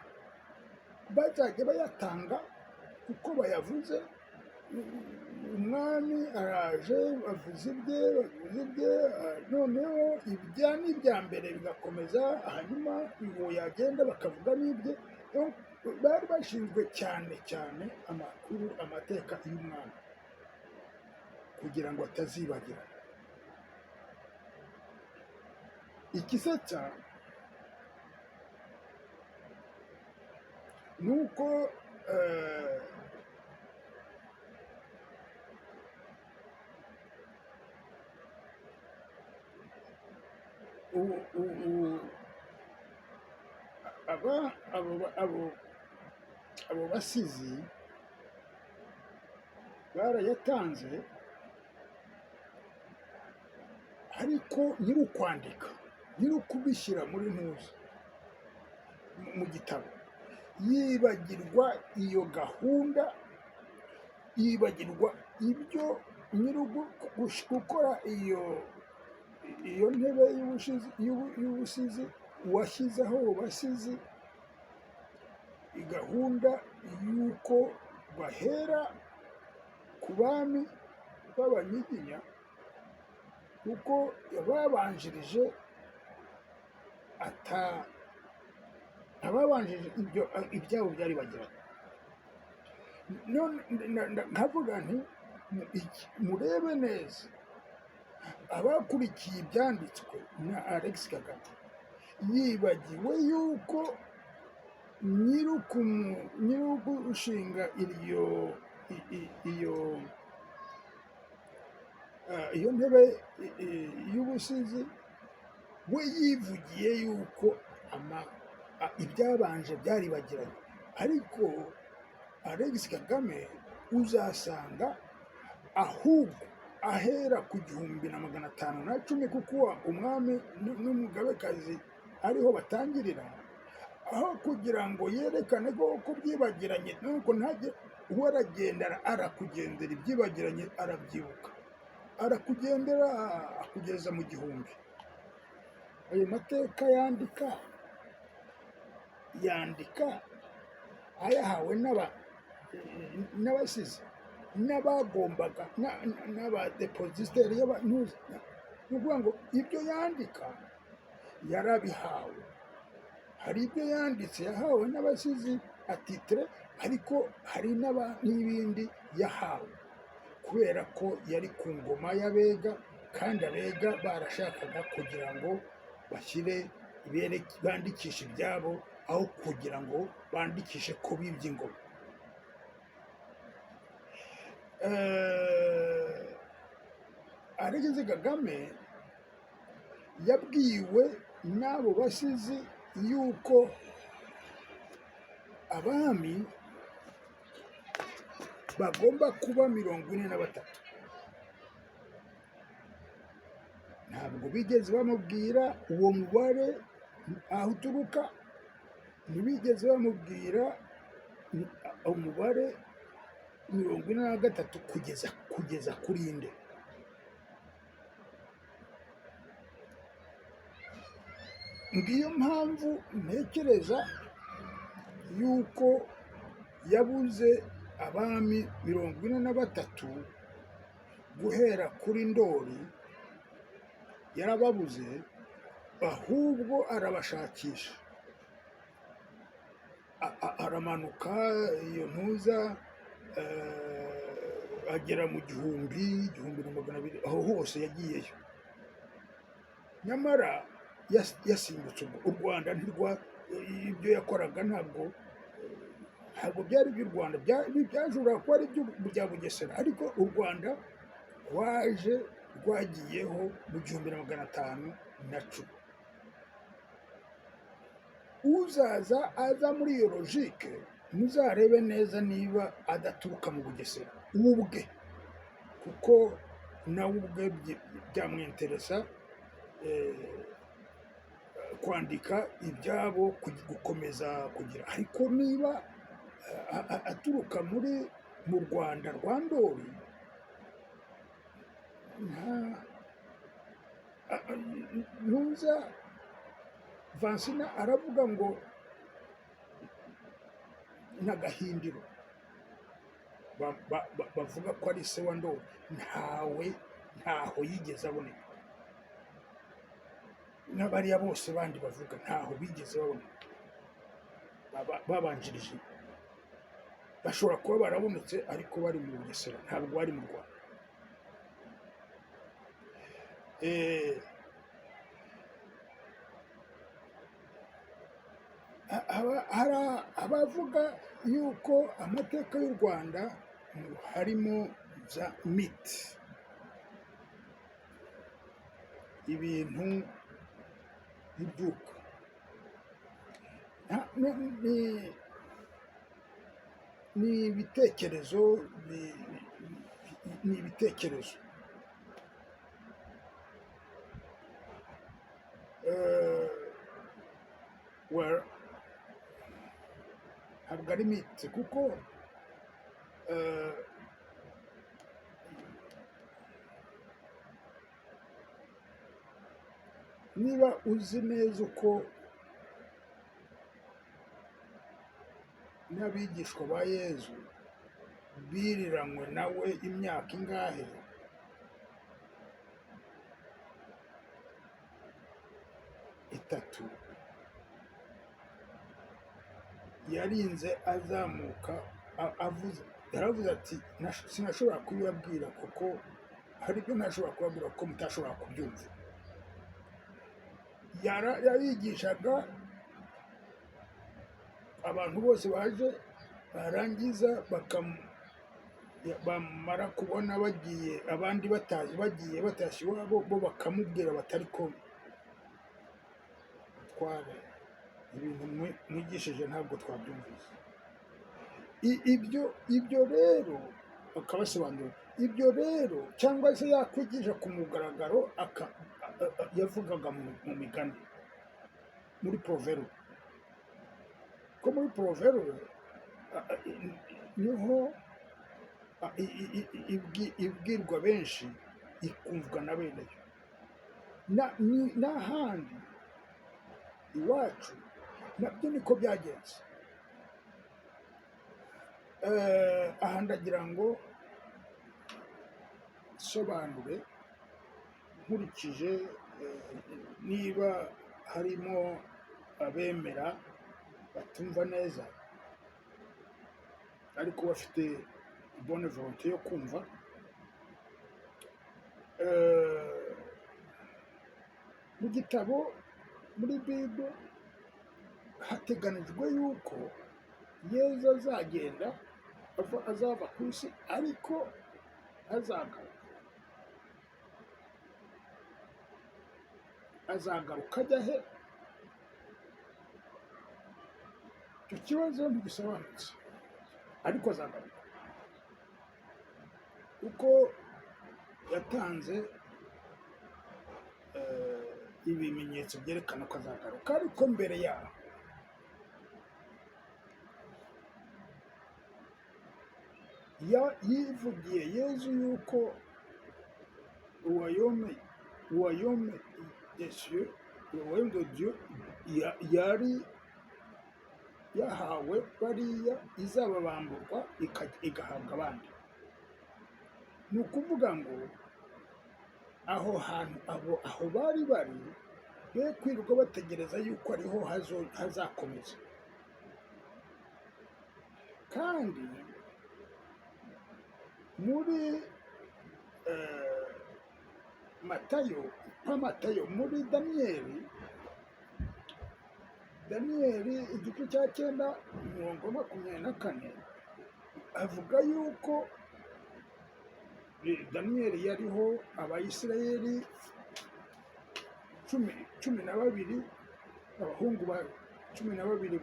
bazajya bayatanga kuko bayavuze. Umwami araje, bavuze ibye, bavuze ibye, noneho ibya n'ibya mbere bigakomeza, hanyuma uwo yagenda bakavuga n'ibye. Donc, bari bashinzwe cyane cyane amakuru, amateka y'umwami kugira ngo atazibagirana. Ikisetsa ni uko aba abo basizi barayatanze, ariko nyiri ukwandika, nyiri ukubishyira muri ntuza mu gitabo, yibagirwa iyo gahunda, yibagirwa ibyo nyiri gukora iyo ntebe y'ubusizi, uwashyizeho abo basizi gahunda y'uko bahera ku bami b'Abanyiginya, kuko babanjirije ata ababanjirije ibyo ibyabo byaribagiranye. None nkavuga nti murebe neza abakurikiye ibyanditswe na Alex Kagame. Yibagiwe yuko nyir'ugushinga iryo iyo iyo ntebe y'ubusizi we yivugiye yuko ibyabanje byaribagiranye. Ariko Alex Kagame uzasanga ahubwo ahera ku 1510, kuko umwami n'umugabekazi ariho batangirira, aho kugira ngo yerekane ko byibagiranye, nuko ntajye uwo aragenda arakugendera ibyibagiranye arabyibuka, arakugendera akugeza mu 1000. Ayo mateka yandika ayahawe n'abasizi n'abagombaga n'abadepoziteri y'abantuzi. Ni ukuvuga ngo ibyo yandika yarabihawe. Hari ibyo yanditse yahawe n'abasizi atitire, ariko hari n'ibindi yahawe kubera ko yari ku ngoma y'Abega, kandi Abega barashakaga kugira ngo bashyire bandikishe ibyabo aho kugira ngo bandikishe ko bibye ingoma. Aregeze Kagame yabwiwe n'abo basizi yuko abami bagomba kuba 43. Ntabwo bigeze bamubwira uwo mubare aho uturuka, ntibigeze bamubwira umubare 43 kugeza kuri nde. Ngiyo mpamvu ntekereza yuko yabuze abami 43 guhera kuri Ndori, yarababuze, ahubwo arabashakisha, aramanuka iyo ntuza, agera mu 1000, 1200, aho hose yagiyeyo. Nyamara yasimbutse u Rwanda, ntirwa ibyo yakoraga ntabwo byari iby'u Rwanda, byashobora kuba ari ibya Bugesera, ariko u Rwanda rwaje rwagiyeho mu 1510. Uzaza aza muri iyo logique, muzarebe neza niba adaturuka mu Bugesera ubwe, kuko nawe ubwe byamwinteresa kwandika ibyabo, gukomeza kugira. Ariko niba aturuka mu Rwanda rwa Ndori, ntuza Vansina aravuga ngo n'Agahindiro bavuga ko ari se wa Ndori, ntawe, ntaho yigeze aboneka, n'abariya bose bandi bavuga ntaho bigeze baboneka babanjirije. Bashobora kuba barabonetse ariko bari mu Bugesera, ntabwo bari mu Rwanda. Hari abavuga yuko amateka y'u Rwanda harimo za mythe, ibintu by'ibyuka. Ni ibitekerezo, ni ibitekerezo. Well, ntabwo ari mythe, kuko niba uzi neza uko n'abigishwa ba Yezu biriranywe nawe imyaka ingahe, 3, yarinze azamuka avuze, yaravuze ati sinashobora kubibabwira kuko hari ibyo ntashobora kubabwira kuko mutashobora kubyumva. Yarigishaga abantu bose baje, barangiza bamara kubona bagiye, abandi batazi bagiye batashye iwabo, bo bakamubwira batari ko tware ibintu mwigishije ntabwo twabyumvise. Ibyo rero bakabasobanurira ibyo rero, cyangwa se yakwigisha ku mugaragaro, yavugaga mu migani, muri proverbe, ko muri proverbe niho ibwirwa benshi, ikumvwa na bene yo. N'ahandi iwacu nabyo niko byagenze. Aha ndagira ngo nsobanure nkurikije niba harimo abemera batumva neza ariko bafite bonne volonté yo kumva. Mu gitabo, muri Bible, hateganijwe yuko Yezu azagenda, azava ku isi, ariko azagaruka. Azagaruka ajya he? Icyo kibazo ntigisobanutse, ariko azagaruka kuko yatanze ibimenyetso byerekana ko azagaruka. Ariko mbere yaho yivugiye Yezu yuko royaume des cieux, le royaume de Dieu yari yahawe bariya, izababamburwa igahabwa abandi. Ni ukuvuga ngo aho hantu abo aho bari bari be kwirirwa bategereza yuko ariho hazakomeza. Kandi muri Matayo, kwa Matayo, muri Daniyeli, Daniyeli igice cya 9 umurongo wa 24, avuga yuko Daniyeli yariho Abayisirayeli 12, abahungu ba 12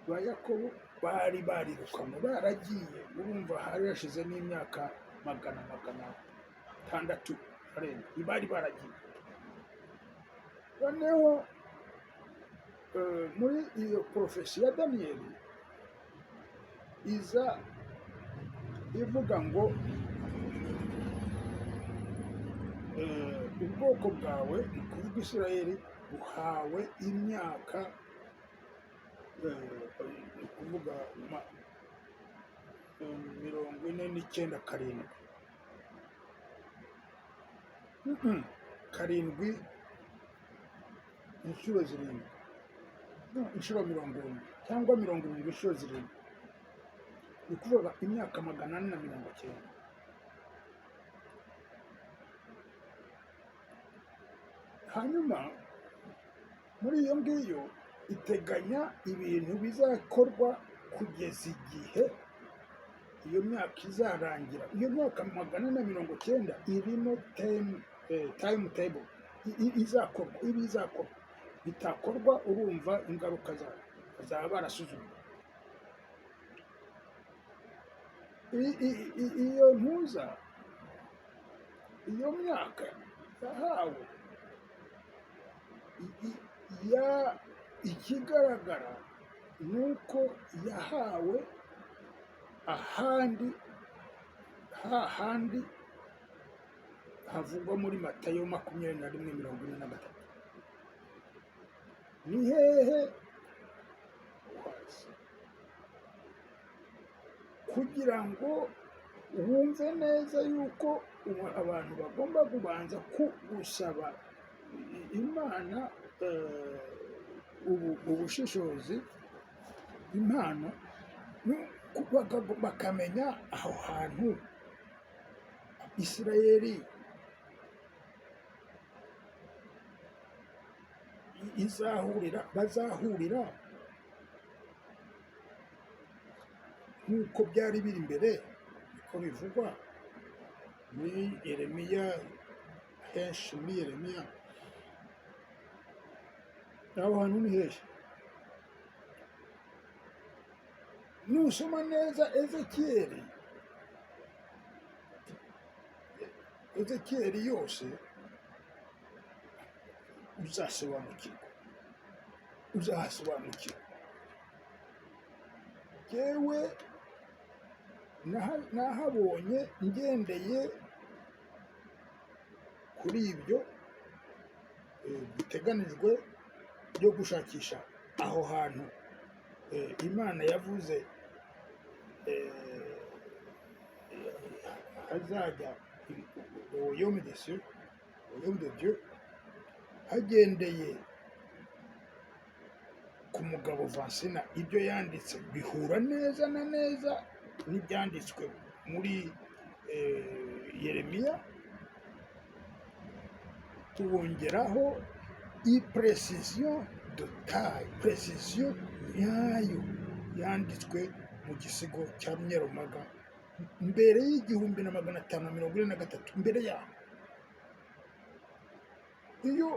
ba Yakobo bari barirukanwe, baragiye. Urumva hari hashize n'imyaka 600 arenga bari baragiye. Noneho muri iyo prophétie ya Daniyeli iza ivuga ngo ubwoko bwawe, ni ukuvuga Isirayeli, buhawe imyaka, ni ukuvuga 49 karindwi, karindwi inshuro zirindwi, no, inshuro 70 cyangwa 70 inshuro zirindwi, ni ukuvuga imyaka 490. Hanyuma muri iyo ngiyo iteganya ibintu bizakorwa kugeza igihe iyo myaka izarangira. Iyo myaka 490 irimo time table izakorwa, ibi izakorwa bitakorwa, urumva ingaruka zayo, bazaba barasuzumwe. Iyo ntuza, iyo myaka yahawe ya ikigaragara ni uko yahawe ahandi hahandi havugwa muri Matayo 21:43. Ni hehe? Uhazi. Kugira ngo wumve neza yuko abantu bagomba kubanza gusaba Imana ubushishozi, impano, bakamenya aho hantu Isirayeli Izahurira, bazahurira nk'uko byari biri mbere, niko bivugwa muri Yeremiya, henshi muri Yeremiya. Aho hantu ni hehe? Nusoma neza Ezekiyeli, Ezekiyeli yose, uzasobanukirwa, uzahasobanukirwa. Jyewe nahabonye ngendeye kuri ibyo biteganijwe byo gushakisha aho hantu Imana yavuze hazajya royaume des cieux, royaume de Dieu, hagendeye ku mugabo Vansina. Ibyo yanditse bihura neza na neza n'ibyanditswe muri Yeremiya, tubongeraho i précision de taille, précision nyayo yanditswe mu gisigo cya Nyarumaga mbere y'1543, mbere yaho. Iyo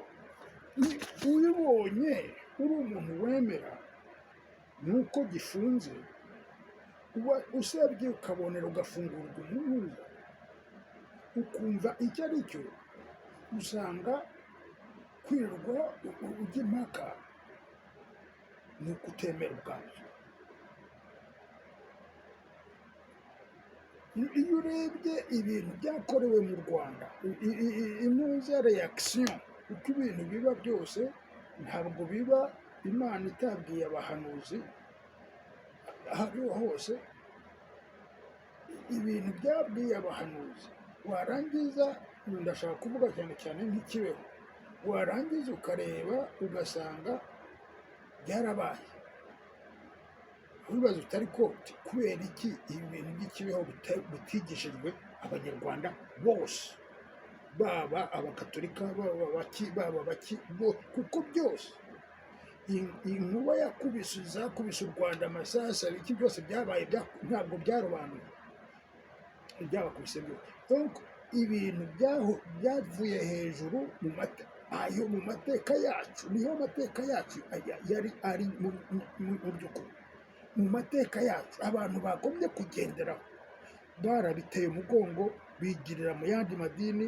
ubibonye uri umuntu wemera, ni uko gifunze, uba usabye ukabonera, ugafungurwa umuhuza, ukumva icyo ari cyo, usanga kwirirwa ujya impaka ni ukutemera ubwabyo. Iyo urebye ibintu byakorewe mu Rwanda, impuza réaction, uko ibintu biba byose, ntabwo biba Imana itabwiye abahanuzi aho ariho hose. Ibintu byabwiye abahanuzi, warangiza, ndashaka kuvuga cyane cyane nk'ikibeho, warangiza ukareba ugasanga byarabaye, wibaza utari ko kubera iki ibi bintu by'ikibeho bitigishijwe Abanyarwanda bose, baba Abakatolika, baba abaki, baba abaki, kuko byose inkuba yakubise, zakubise u Rwanda, amasasu, ibiki byose byabaye, ntabwo byarobanuye byabakubise byose. Donc ibintu byavuye hejuru mu mate, ayo mu mateka yacu, niho amateka yacu yari ari. Mu by'ukuri, mu mateka yacu abantu bagombye kugenderaho barabiteye umugongo, bigirira mu yandi madini,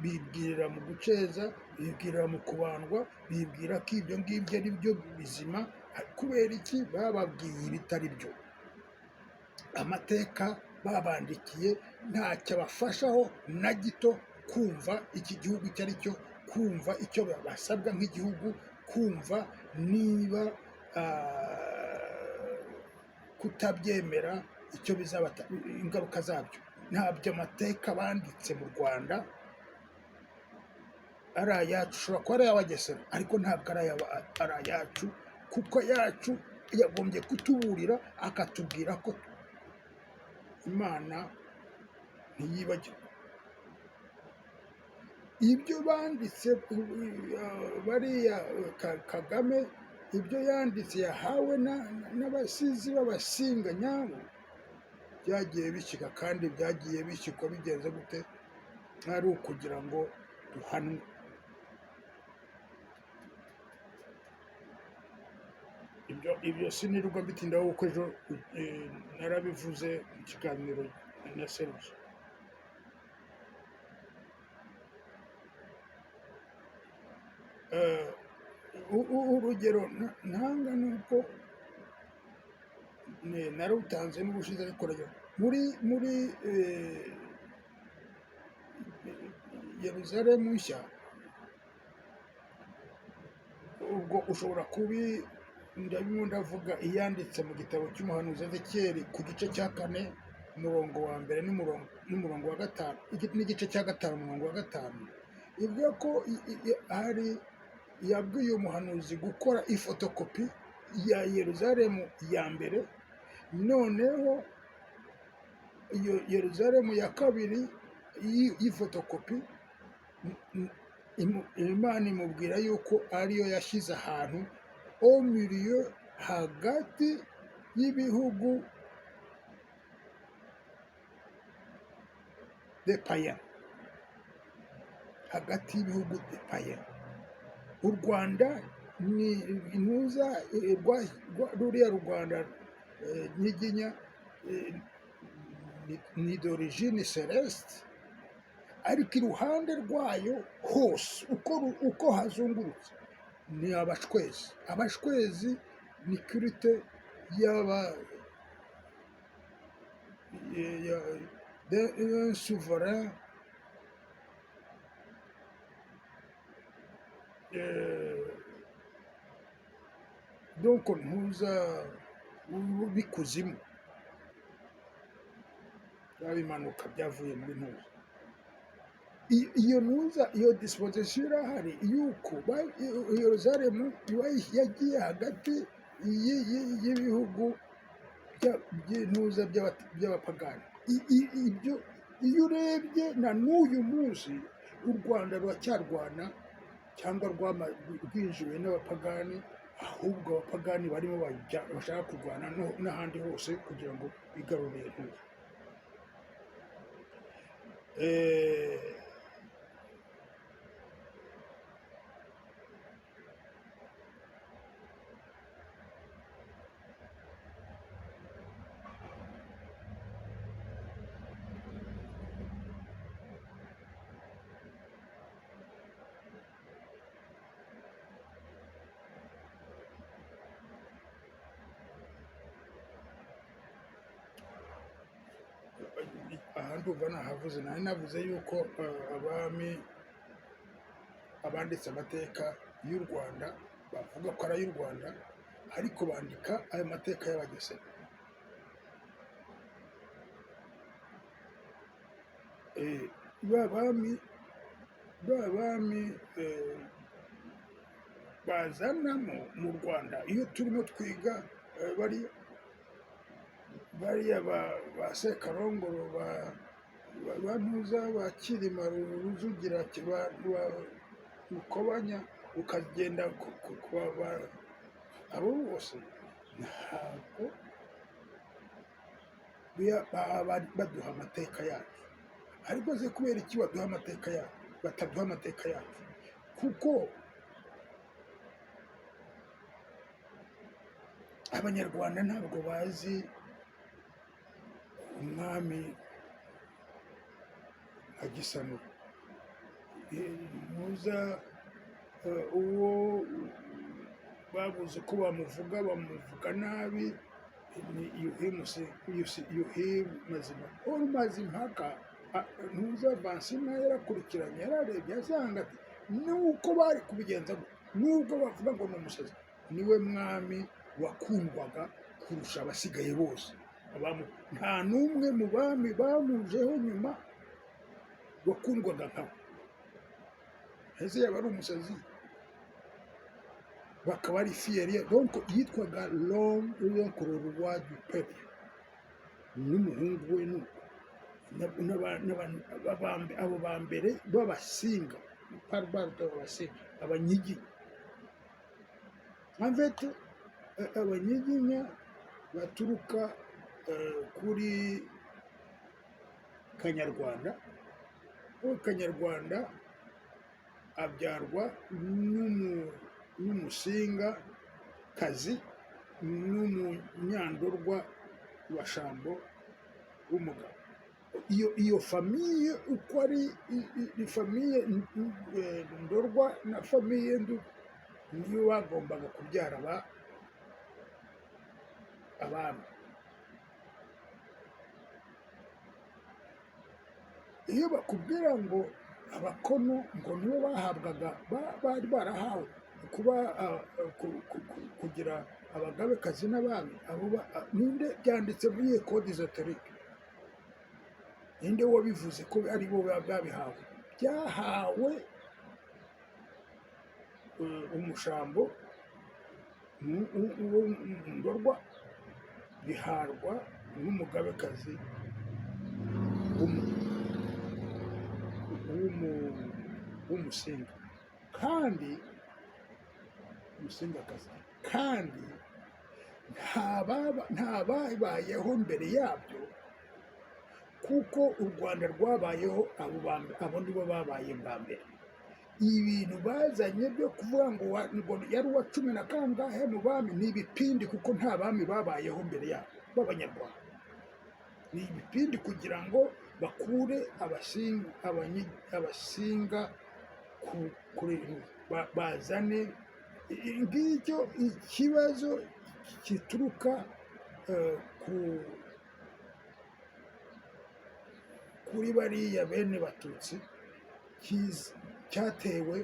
bibwirira mu guceza, bibwirira mu kubandwa, bibwira ko ibyo ngibyo ari byo bizima. Kubera iki? Bababwiye ibitari byo. Amateka babandikiye ntacyo abafashaho na gito kumva iki gihugu icyo ari cyo, kumva icyo basabwa nk'igihugu, kumva niba kutabyemera icyo bizabata, ingaruka zabyo. Ntabyo amateka banditse mu Rwanda ari ayacu. Ashobora kuba ari ay'Abagesera, ariko ntabwo ari ayacu, kuko ayacu yagombye kutuburira, akatubwira ko Imana ntiyibagirwa ibyo banditse. Bariya Kagame ibyo yanditse yahawe n'abasizi b'Abasinga nyabo, byagiye bishyika, kandi byagiye bishyikwa bigenze gute? Ari ukugira ngo duhanwe. Ibyo sinirwa mbitindaho, kuko ejo narabivuze mu kiganiro na Serge. Urugero ntanga ni uko narutanze n'ubushize, ariko urugero muri Yeruzalemu Nshya, ubwo ushobora kubi ndabimo ndavuga iyanditse mu gitabo cy'umuhanuzi Ezekiyeli ku gice cya 4, umurongo wa mbere n'umurongo wa 5, n'igice cya 5, umurongo wa 5, ivuga ko hari yabwiye umuhanuzi gukora ifotokopi ya Yeruzalemu ya mbere, noneho iyo Yeruzalemu ya kabiri y'ifotokopi. Imana imubwira yuko ariyo yashyize ahantu au milieu, hagati y'ibihugu des païens, hagati y'ibihugu des païens. U Rwanda ni intuza ruriya Rwanda nyiginya ni d'origine céleste, ariko iruhande rwayo hose uko hazungurutse ni Abacwezi. Abacwezi ni culte y'aba d'un souverain donc ntuza b'ikuzimu bya bimanuka byavuye muri ntuza. Iyo ntuza, iyo disposition irahari yuko Yeruzalemu iba yagiye hagati y'ibihugu by'intuza by'abapagani. Ibyo iyo urebye na n'uyu munsi u Rwanda ruracyarwana cyangwa rwinjiwe n'abapagani, ahubwo abapagani barimo bashaka kurwana n'ahandi hose kugira ngo bigarurire ntuza. Aha ndumva nahavuze, nari navuze yuko abami abanditse amateka y'u Rwanda bavuga ko ari ay'u Rwanda, ariko bandika ayo mateka y'Abagesera. Ba bami bazanamo mu Rwanda iyo turimo twiga bari bariya ba Sekarongoro, ba Ntuza, ba Cyilima Rujugira, ba Mukobanya, ukagenda abo bose ntabwo baba baduha amateka yacu. Ariko se kubera iki baduha amateka yacu, bataduha amateka yacu? Kuko Abanyarwanda ntabwo bazi umwami nka Gisanura. Ntuza uwo babuze uko bamuvuga, bamuvuga nabi, ni Yuhi Yuhi Mazimpaka. Or Mazimpaka, ntuza Vansina yarakurikiranye, yararebye, asanga ati nuko bari kubigenza gutya, nubwo bavuga ngo ni umusazi, niwe mwami wakundwaga kurusha abasigaye bose. Nta n'umwe mu bami bamujeho nyuma wakundwaga nkawe. Ese yaba ari umusazi bakaba ari fier? Donc yitwaga l'homme, donc le roi du peuple, n'umuhungu we nuko abo ba mbere b'Abasinga, parbardo b'Abasinga, Abanyiginya. En fait, Abanyiginya baturuka kuri Kanyarwanda. Uwo Kanyarwanda abyarwa n'Umusinga kazi n'Umunyandorwa wa Shambo w'umugabo. Iyo famille uko ari famille Ndorwa na famille Nduga niyo bagombaga kubyara abami. Iyo bakubwira ngo Abakono ngo nibo bahabwaga bari barahawe kuba kugira abagabekazi n'abami, abo ninde byanditse muri iyi code ésotérique? Ninde wabivuze ko ari bo babihawe? Byahawe Umushambo uwo Ndorwa, biharwa n'umugabekazi w'Umusinga. Kandi Umusingakazi, kandi nta babayeho mbere yabyo, kuko u Rwanda rwabayeho, abo nibo babaye bwa mbere. Ibintu bazanye byo kuvuga ngo yari uwa cumi na kangahe mu bami ni ibipindi, kuko nta bami babayeho mbere yabo b'Abanyarwanda. Ni ibipindi kugira ngo bakure Abasinga kuri bazane ngicyo ikibazo gituruka kuri bariya bene Batutsi, cyatewe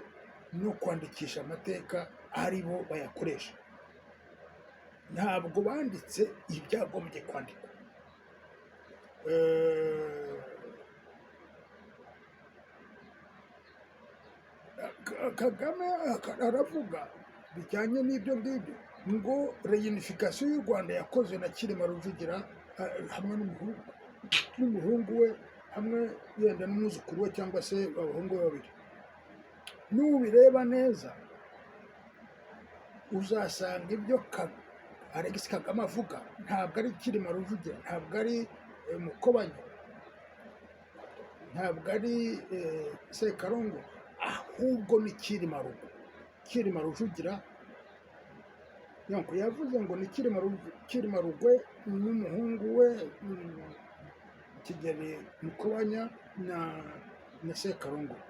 no kwandikisha amateka ari bo bayakoresha. Ntabwo banditse ibyagombye kwandikwa. Kagame aravuga bijyanye n'ibyo ngibyo ngo réunification y'u Rwanda yakozwe na Cyilima Rujugira, hamwe n'umuhungu we, hamwe yenda n'umwuzukuru we, cyangwa se abahungu be babiri. Nubireba neza uzasanga ibyo Alex Kagame avuga ntabwo ari Cyilima Rujugira, ntabwo ari Mukobanya, ntabwo ari Sekarongoro, ahubwo ni Cyilima Rugo, Cyilima Rujugira. Donc yavuze ngo ni Cyilima Rugwe n'umuhungu we Kigeli Mukobanya na Sekarongoro.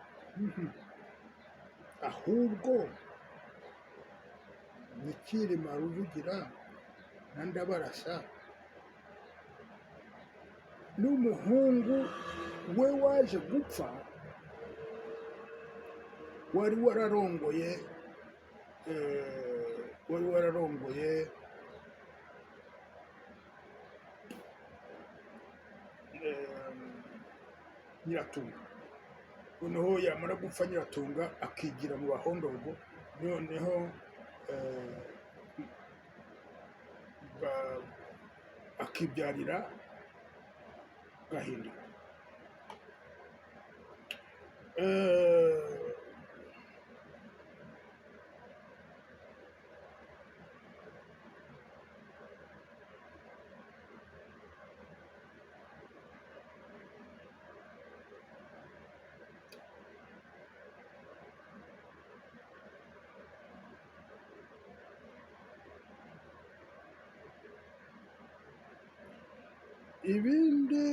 Ahubwo ni Cyilima Rujugira na Ndabarasa n'umuhungu we waje gupfa, wari wararongoye Nyiratunga. Noneho yamara gupfa, Nyiratunga akigira mu Bahondogo, noneho akibyarira Gahindiro. Ibindi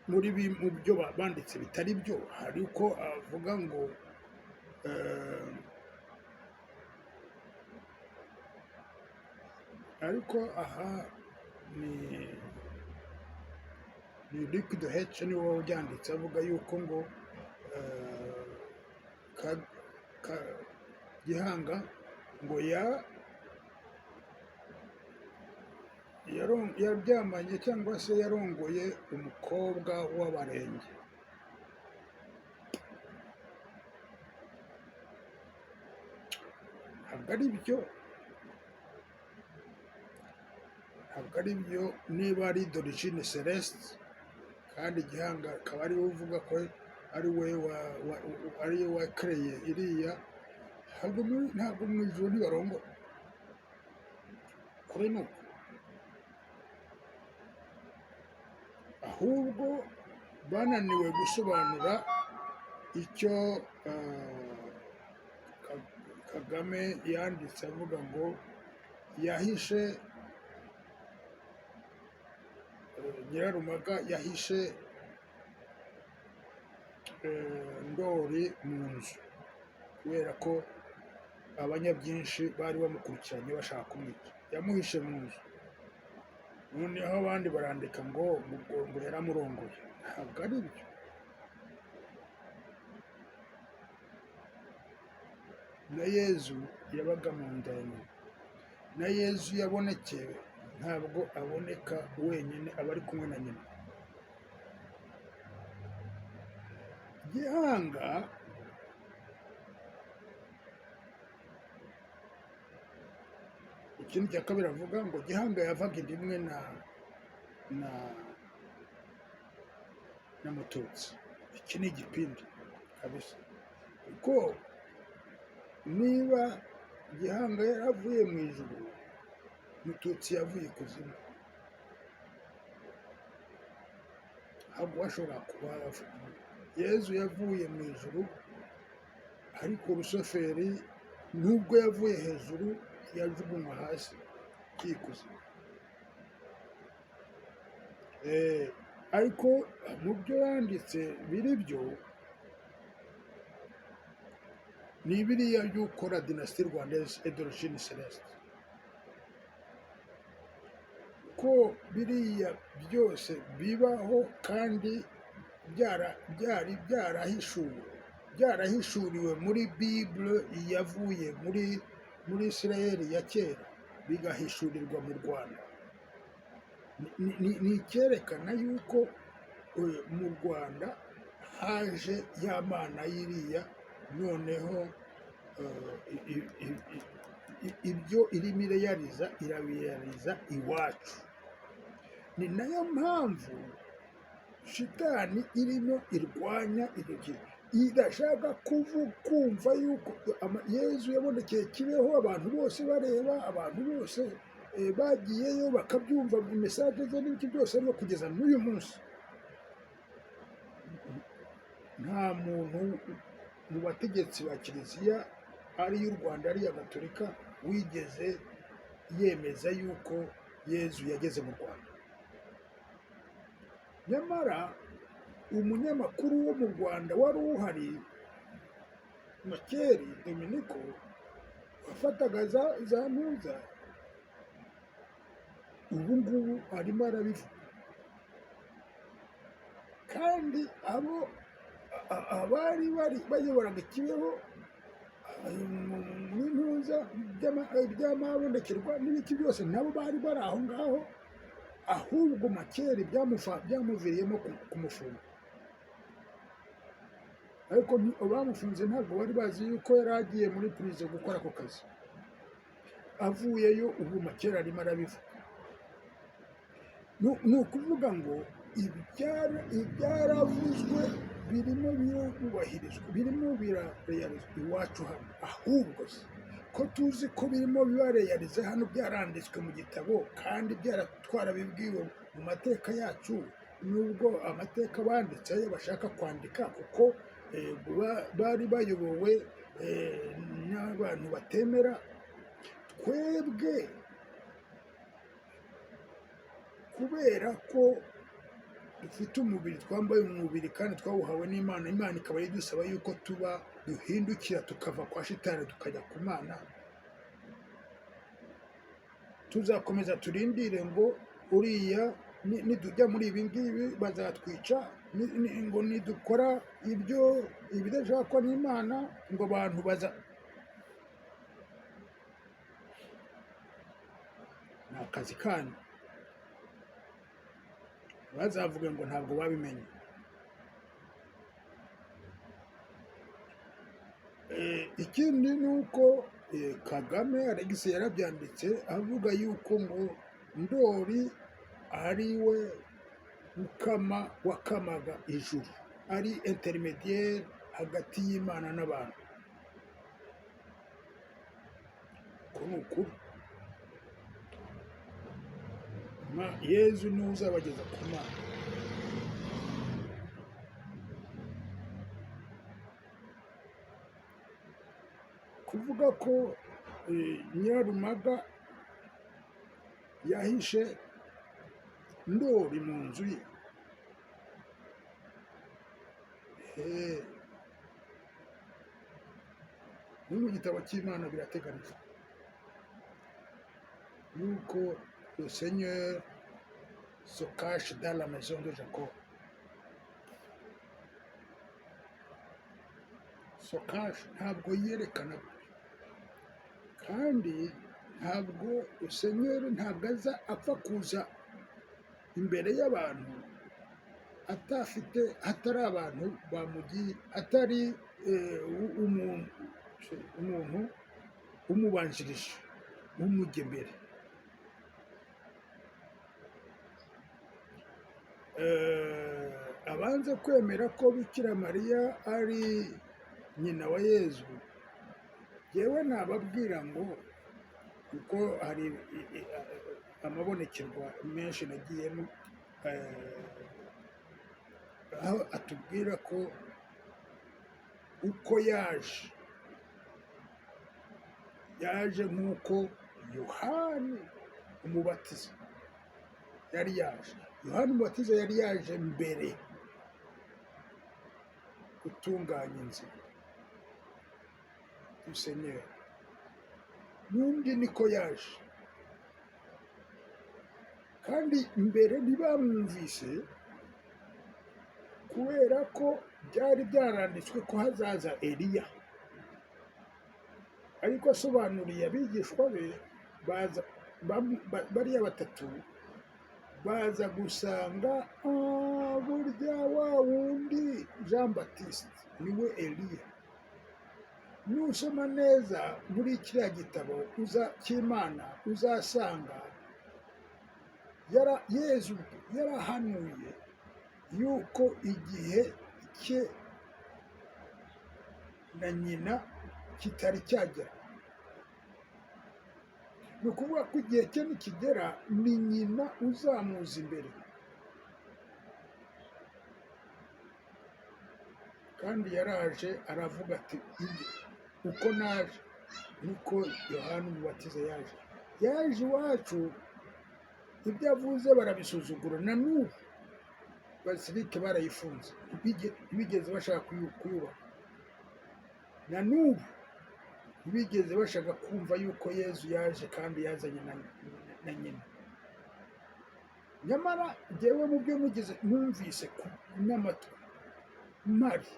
muri mu byo banditse bitari byo, hari uko avuga ngo ariko aha ni Luc de H niwe wabyanditse, avuga yuko ngo Gihanga ngo yaryamanye cyangwa se yarongoye umukobwa w'Abarenge. Ntabwo ari byo, ntabwo ari byo. Niba ari d'origine céleste, kandi Gihanga akaba ariwe uvuga ko ari we ariwe wakereye iriya, ntabwo mu ijuru ntibarongora kuri ni uko. Ahubwo bananiwe gusobanura icyo Kagame yanditse avuga ngo yahishe Nyirarumaga, yahishe Ndori mu nzu kubera ko abanyabyinshi bari bamukurikiranye bashaka kumwica, yamuhishe mu nzu. Noneho abandi barandika ngo yaramurongoye. Ntabwo ari byo. Na Yezu yabaga mu nda ya nyina. Na Yezu yabonekewe, ntabwo aboneka wenyine, aba ari kumwe na nyina. Gihanga ikindi cya kabiri avuga ngo Gihanga yavaga inda imwe na na Mututsi. Iki ni igipindi kabisa, kuko niba Gihanga yaravuye mu ijuru, Mututsi yavuye ikuzimu. Ntabwo ashobora kuba Yezu yavuye mu ijuru, ariko Rusoferi nubwo yavuye hejuru yajugunywa hasi yikuzimu. Ariko mu byo yanditse biri byo ni biriya by'uko la dynastie rwandaise est d'origine céleste, ko biriya byose bibaho kandi byari byarahishuwe, byarahishuriwe muri Bible yavuye muri Israel ya kera, bigahishurirwa mu Rwanda. Ni icyerekana yuko mu Rwanda haje ya mana yiriya. Noneho ibyo irimo ireyariza, irabiyariza iwacu. Ni nayo mpamvu shitani irimo irwanya icyo kintu, idashaka kumva yuko Yezu yabonekeye Kibeho, abantu bose bareba, abantu bose bagiyeyo bakabyumva mu message ze n'ibiki byose. Ariko kugeza n'uyu munsi nta muntu mu bategetsi ba Kiliziya, ari iy'u Rwanda, ari iya Gatolika, wigeze yemeza yuko Yezu yageze mu Rwanda. Nyamara umunyamakuru wo mu Rwanda wari uhari, Makeri Dominiko, wafataga za ntuza, ubu ngubu arimo arabivuga. Kandi abo abari bari bayoboraga Kibeho n'intuza by'amabonekerwa n'ibiki byose, nabo bari bari aho ngaho. Ahubwo Makeri byamuviriyemo kumufunga, ariko abamufunze ntabwo bari bazi yuko yari agiye muri prison gukora ako kazi. Avuyeyo, ubu Makeri arimo arabivuga. Ni ukuvuga ngo ibyaravuzwe birimo birubahirizwa, birimo birareyarizwa iwacu hano. Ahubwo se ko tuzi ko birimo bibareyariza hano, byaranditswe mu gitabo kandi twarabibwiwe mu mateka yacu, nubwo amateka banditse ayo bashaka kwandika, kuko bari bayobowe n'abantu batemera, twebwe kubera ko dufite umubiri, twambaye umubiri kandi twawuhawe n'Imana, Imana ikaba idusaba yuko tuba duhindukira tukava kwa shitani tukajya ku Mana, tuzakomeza turindire ngo uriya nitujya muri ibi ngibi bazatwica, ngo nidukora ibyo ibidashakwa n'Imana ngo abantu baza? Ni akazi kanyu, bazavuga ngo ntabwo babimenye. Ikindi ni uko Kagame Alex yarabyanditse, avuga yuko ngo Ndori ari we ukama wakamaga ijuru, ari intermédiaire hagati y'Imana n'abantu. Ko ni ukuri, Yezu niwe uzabageza ku Mana. Kuvuga ko Nyirarumaga yahishe Ndori mu nzu ye, no mu gitabo cy'Imana birateganijwe yuko le Seigneur se cache dans la maison de Jacob. Se cache, ntabwo yerekana, kandi ntabwo Seigneur ntabwo aza apfa kuza imbere y'abantu atafite, hatari abantu bamugiye, atari umuntu umubanjirije, umujya imbere. Abanze kwemera ko Bikira Mariya ari nyina wa Yezu, yewe nababwira ngo kuko hari amabonekerwa menshi nagiyemo, aho atubwira ko uko yaje, yaje nk'uko Yohani Umubatiza yari yaje. Yohani Umubatiza yari yaje mbere gutunganya inzira du Seigneur, n'undi niko yaje, kandi mbere ntibamwumvise kubera ko byari byaranditswe ko hazaza Eliya. Ariko asobanuriye abigishwa be, baza bariya batatu baza gusanga, "Ah, burya wa wundi Jean Baptiste niwe Eliya." Nusoma neza muri kiriya gitabo uza cy'Imana, uzasanga Yezu yarahanuye yuko igihe cye na nyina kitari cyagera. Ni ukuvuga ko igihe cye nikigera, ni nyina uzamuza imbere. Kandi yaraje aravuga ati: "Ibyo uko naje niko Yohani Umubatiza yaje." Yaje iwacu, ibyo avuze barabisuzugura. Na n'ubu basilique barayifunze, ntibigeze bashaka kuyubaka. Na n'ubu ntibigeze bashaka kumva yuko Yezu yaje kandi yazanye na nyina. Nyamara jyewe mu byo nigeze numvise n'amatwi mpari,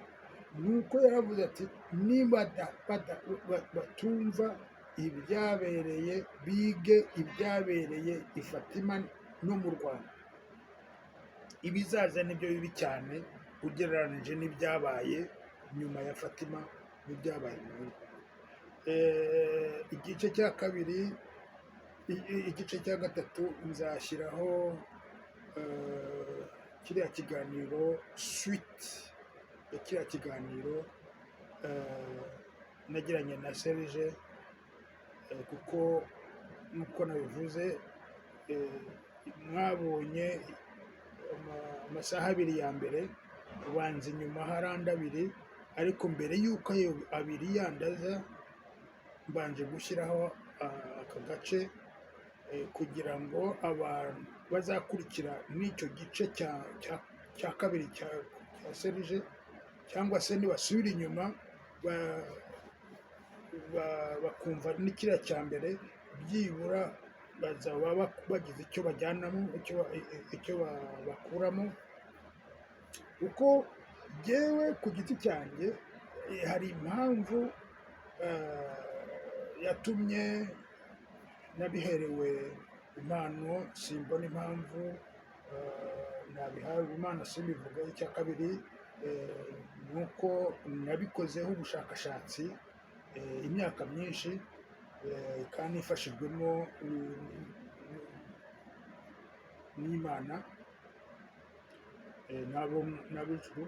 ni uko yaravuze ati: "Niba batumva ibyabereye, bige ibyabereye i Fatima no mu Rwanda. Ibizaza nibyo bibi cyane ugereranije n'ibyabaye nyuma ya Fatima n'ibyabaye mu Rwanda." Igice cya kabiri, igice cya gatatu, nzashyiraho kiriya kiganiro, suite ya kiriya kiganiro nagiranye na Serge, kuko nk'uko nabivuze, mwabonye amasaha 2 ya mbere, ubanza inyuma hari andi 2, ariko mbere y'uko ayo 2 yandi aza, mbanje gushyiraho aka gace kugira ngo abantu bazakurikira n'icyo gice cya kabiri cya Serge, cyangwa se nibasubira inyuma bakumva n'ikiriya cya mbere, byibura bazaba bagize icyo bajyanamo, icyo bakuramo. Kuko jyewe ku giti cyanjye, hari impamvu yatumye nabiherewe impano, simbona impamvu nabihawe Imana simbivuge. Icya kabiri ni uko nabikozeho ubushakashatsi imyaka myinshi, kandi ifashijwemo n'Imana n'abo n'ab'ijuru.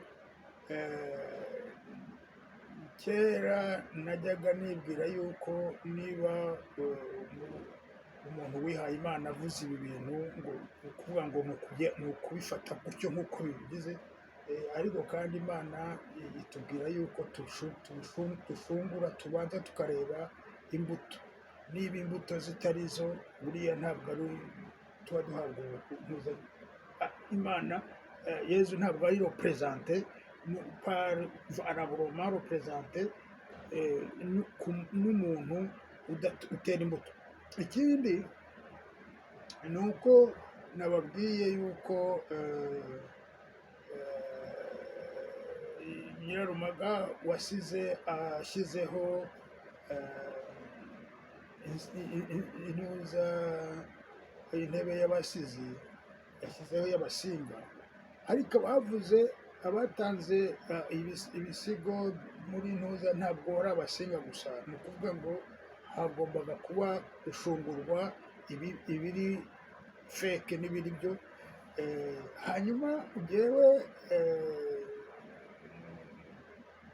Kera najyaga nibwira yuko niba umuntu wihaye Imana avuze ibi bintu, ngo ni ukuvuga ngo ni ukubifata gutyo nk'uko bibigize. Ariko kandi Imana itubwira yuko dushungura, tubanza tukareba imbuto. Niba imbuto zitari zo, buriya ntabwo ari tuba duhabwa Imana. Yezu ntabwo ari représenté par valablement représenté n'umuntu utera imbuto. Ikindi ni uko nababwiye yuko Nyirarumaga wasize ashyizeho intuza, intebe y'abasizi, yashyizeho y'Abasinga, ariko abavuze, abatanze ibisigo muri ntuza ntabwo ari Abasinga gusa. Ni ukuvuga ngo hagombaga kuba gushungurwa ibiri fake n'ibiri byo. Hanyuma njyewe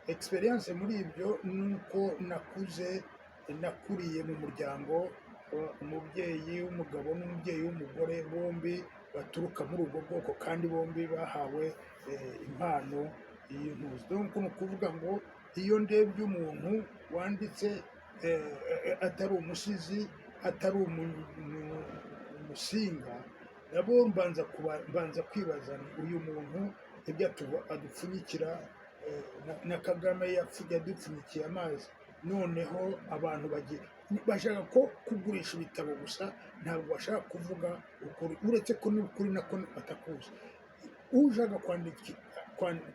experience muri ibyo ni uko nakuze, nakuriye mu muryango, umubyeyi w'umugabo n'umubyeyi w'umugore bombi baturuka muri ubwo bwoko, kandi bombi bahawe impano y'intuzi. Donc ni ukuvuga ngo iyo ndebye umuntu wanditse, atari umusizi, atari umusinga, nabo mbanza kwibaza nti uyu muntu ibyo adupfunyikira, na Kagame yadupfunyikiye amazi. Noneho abantu bashaka ko kugurisha ibitabo gusa, ntabwo bashaka kuvuga ukuri, uretse ko n'ukuri nako batakuzi. Ushaka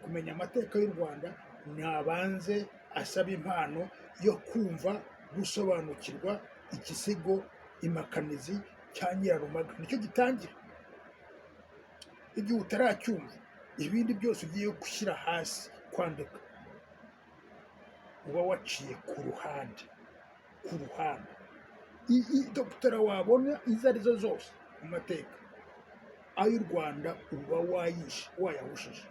kumenya amateka y'u Rwanda nabanze asaba impano yo kumva, gusobanukirwa igisigo Impakanizi cya Nyirarumaga, nicyo gitangira. Igihe utaracyumva, ibindi byose ugiye gushyira hasi kwandika, uba waciye ku ruhande, ku ruhande. Doctorat wabona izo arizo zose mu mateka ay'u Rwanda, uba wayishe, wayahushije.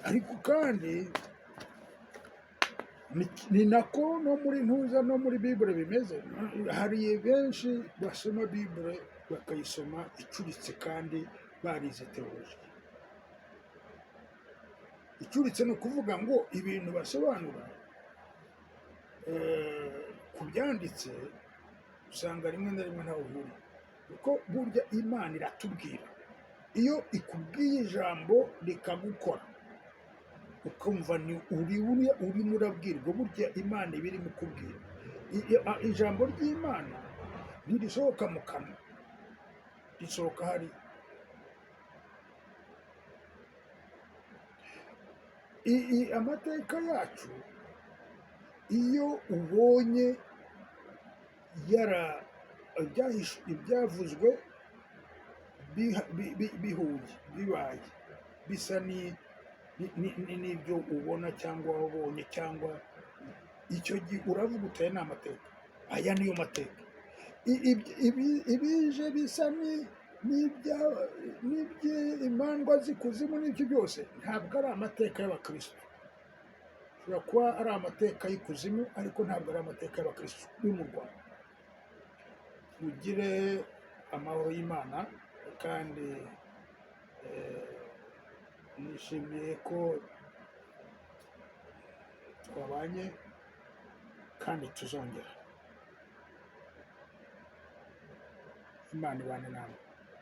Ariko kandi ni nako no muri ntuza, no muri Bibure bimeze. Hari benshi basoma Bibure bakayisoma icuritse kandi barize théologie. Icuritse ni ukuvuga ngo ibintu basobanura ku byanditse usanga rimwe na rimwe ntawe uhuriye, kuko burya Imana iratubwira. Iyo ikubwiye ijambo rikagukora, ukumva ni uri urimo urabwirwa, burya Imana iba irimo ikubwira. Ijambo ry'Imana ntirisohoka mu kanwa, risohoka hariya. Amateka yacu, iyo ubonye yara ibyavuzwe bihuye, bibaye bisa n'ibyo ubona cyangwa wabonye, cyangwa icyo gihe uravuga uti aya ni amateka, aya niyo mateka. Ibije bisa n'iby'imandwa z'ikuzimu n'ibyo byose ntabwo ari amateka y'abakristo. Ashobora kuba ari amateka y'ikuzimu, ariko ntabwo ari amateka y'abakristo yo mu Rwanda. Mugire amahoro y'Imana, kandi nishimiye ko twabanye kandi tuzongera. Imana ibane namwe.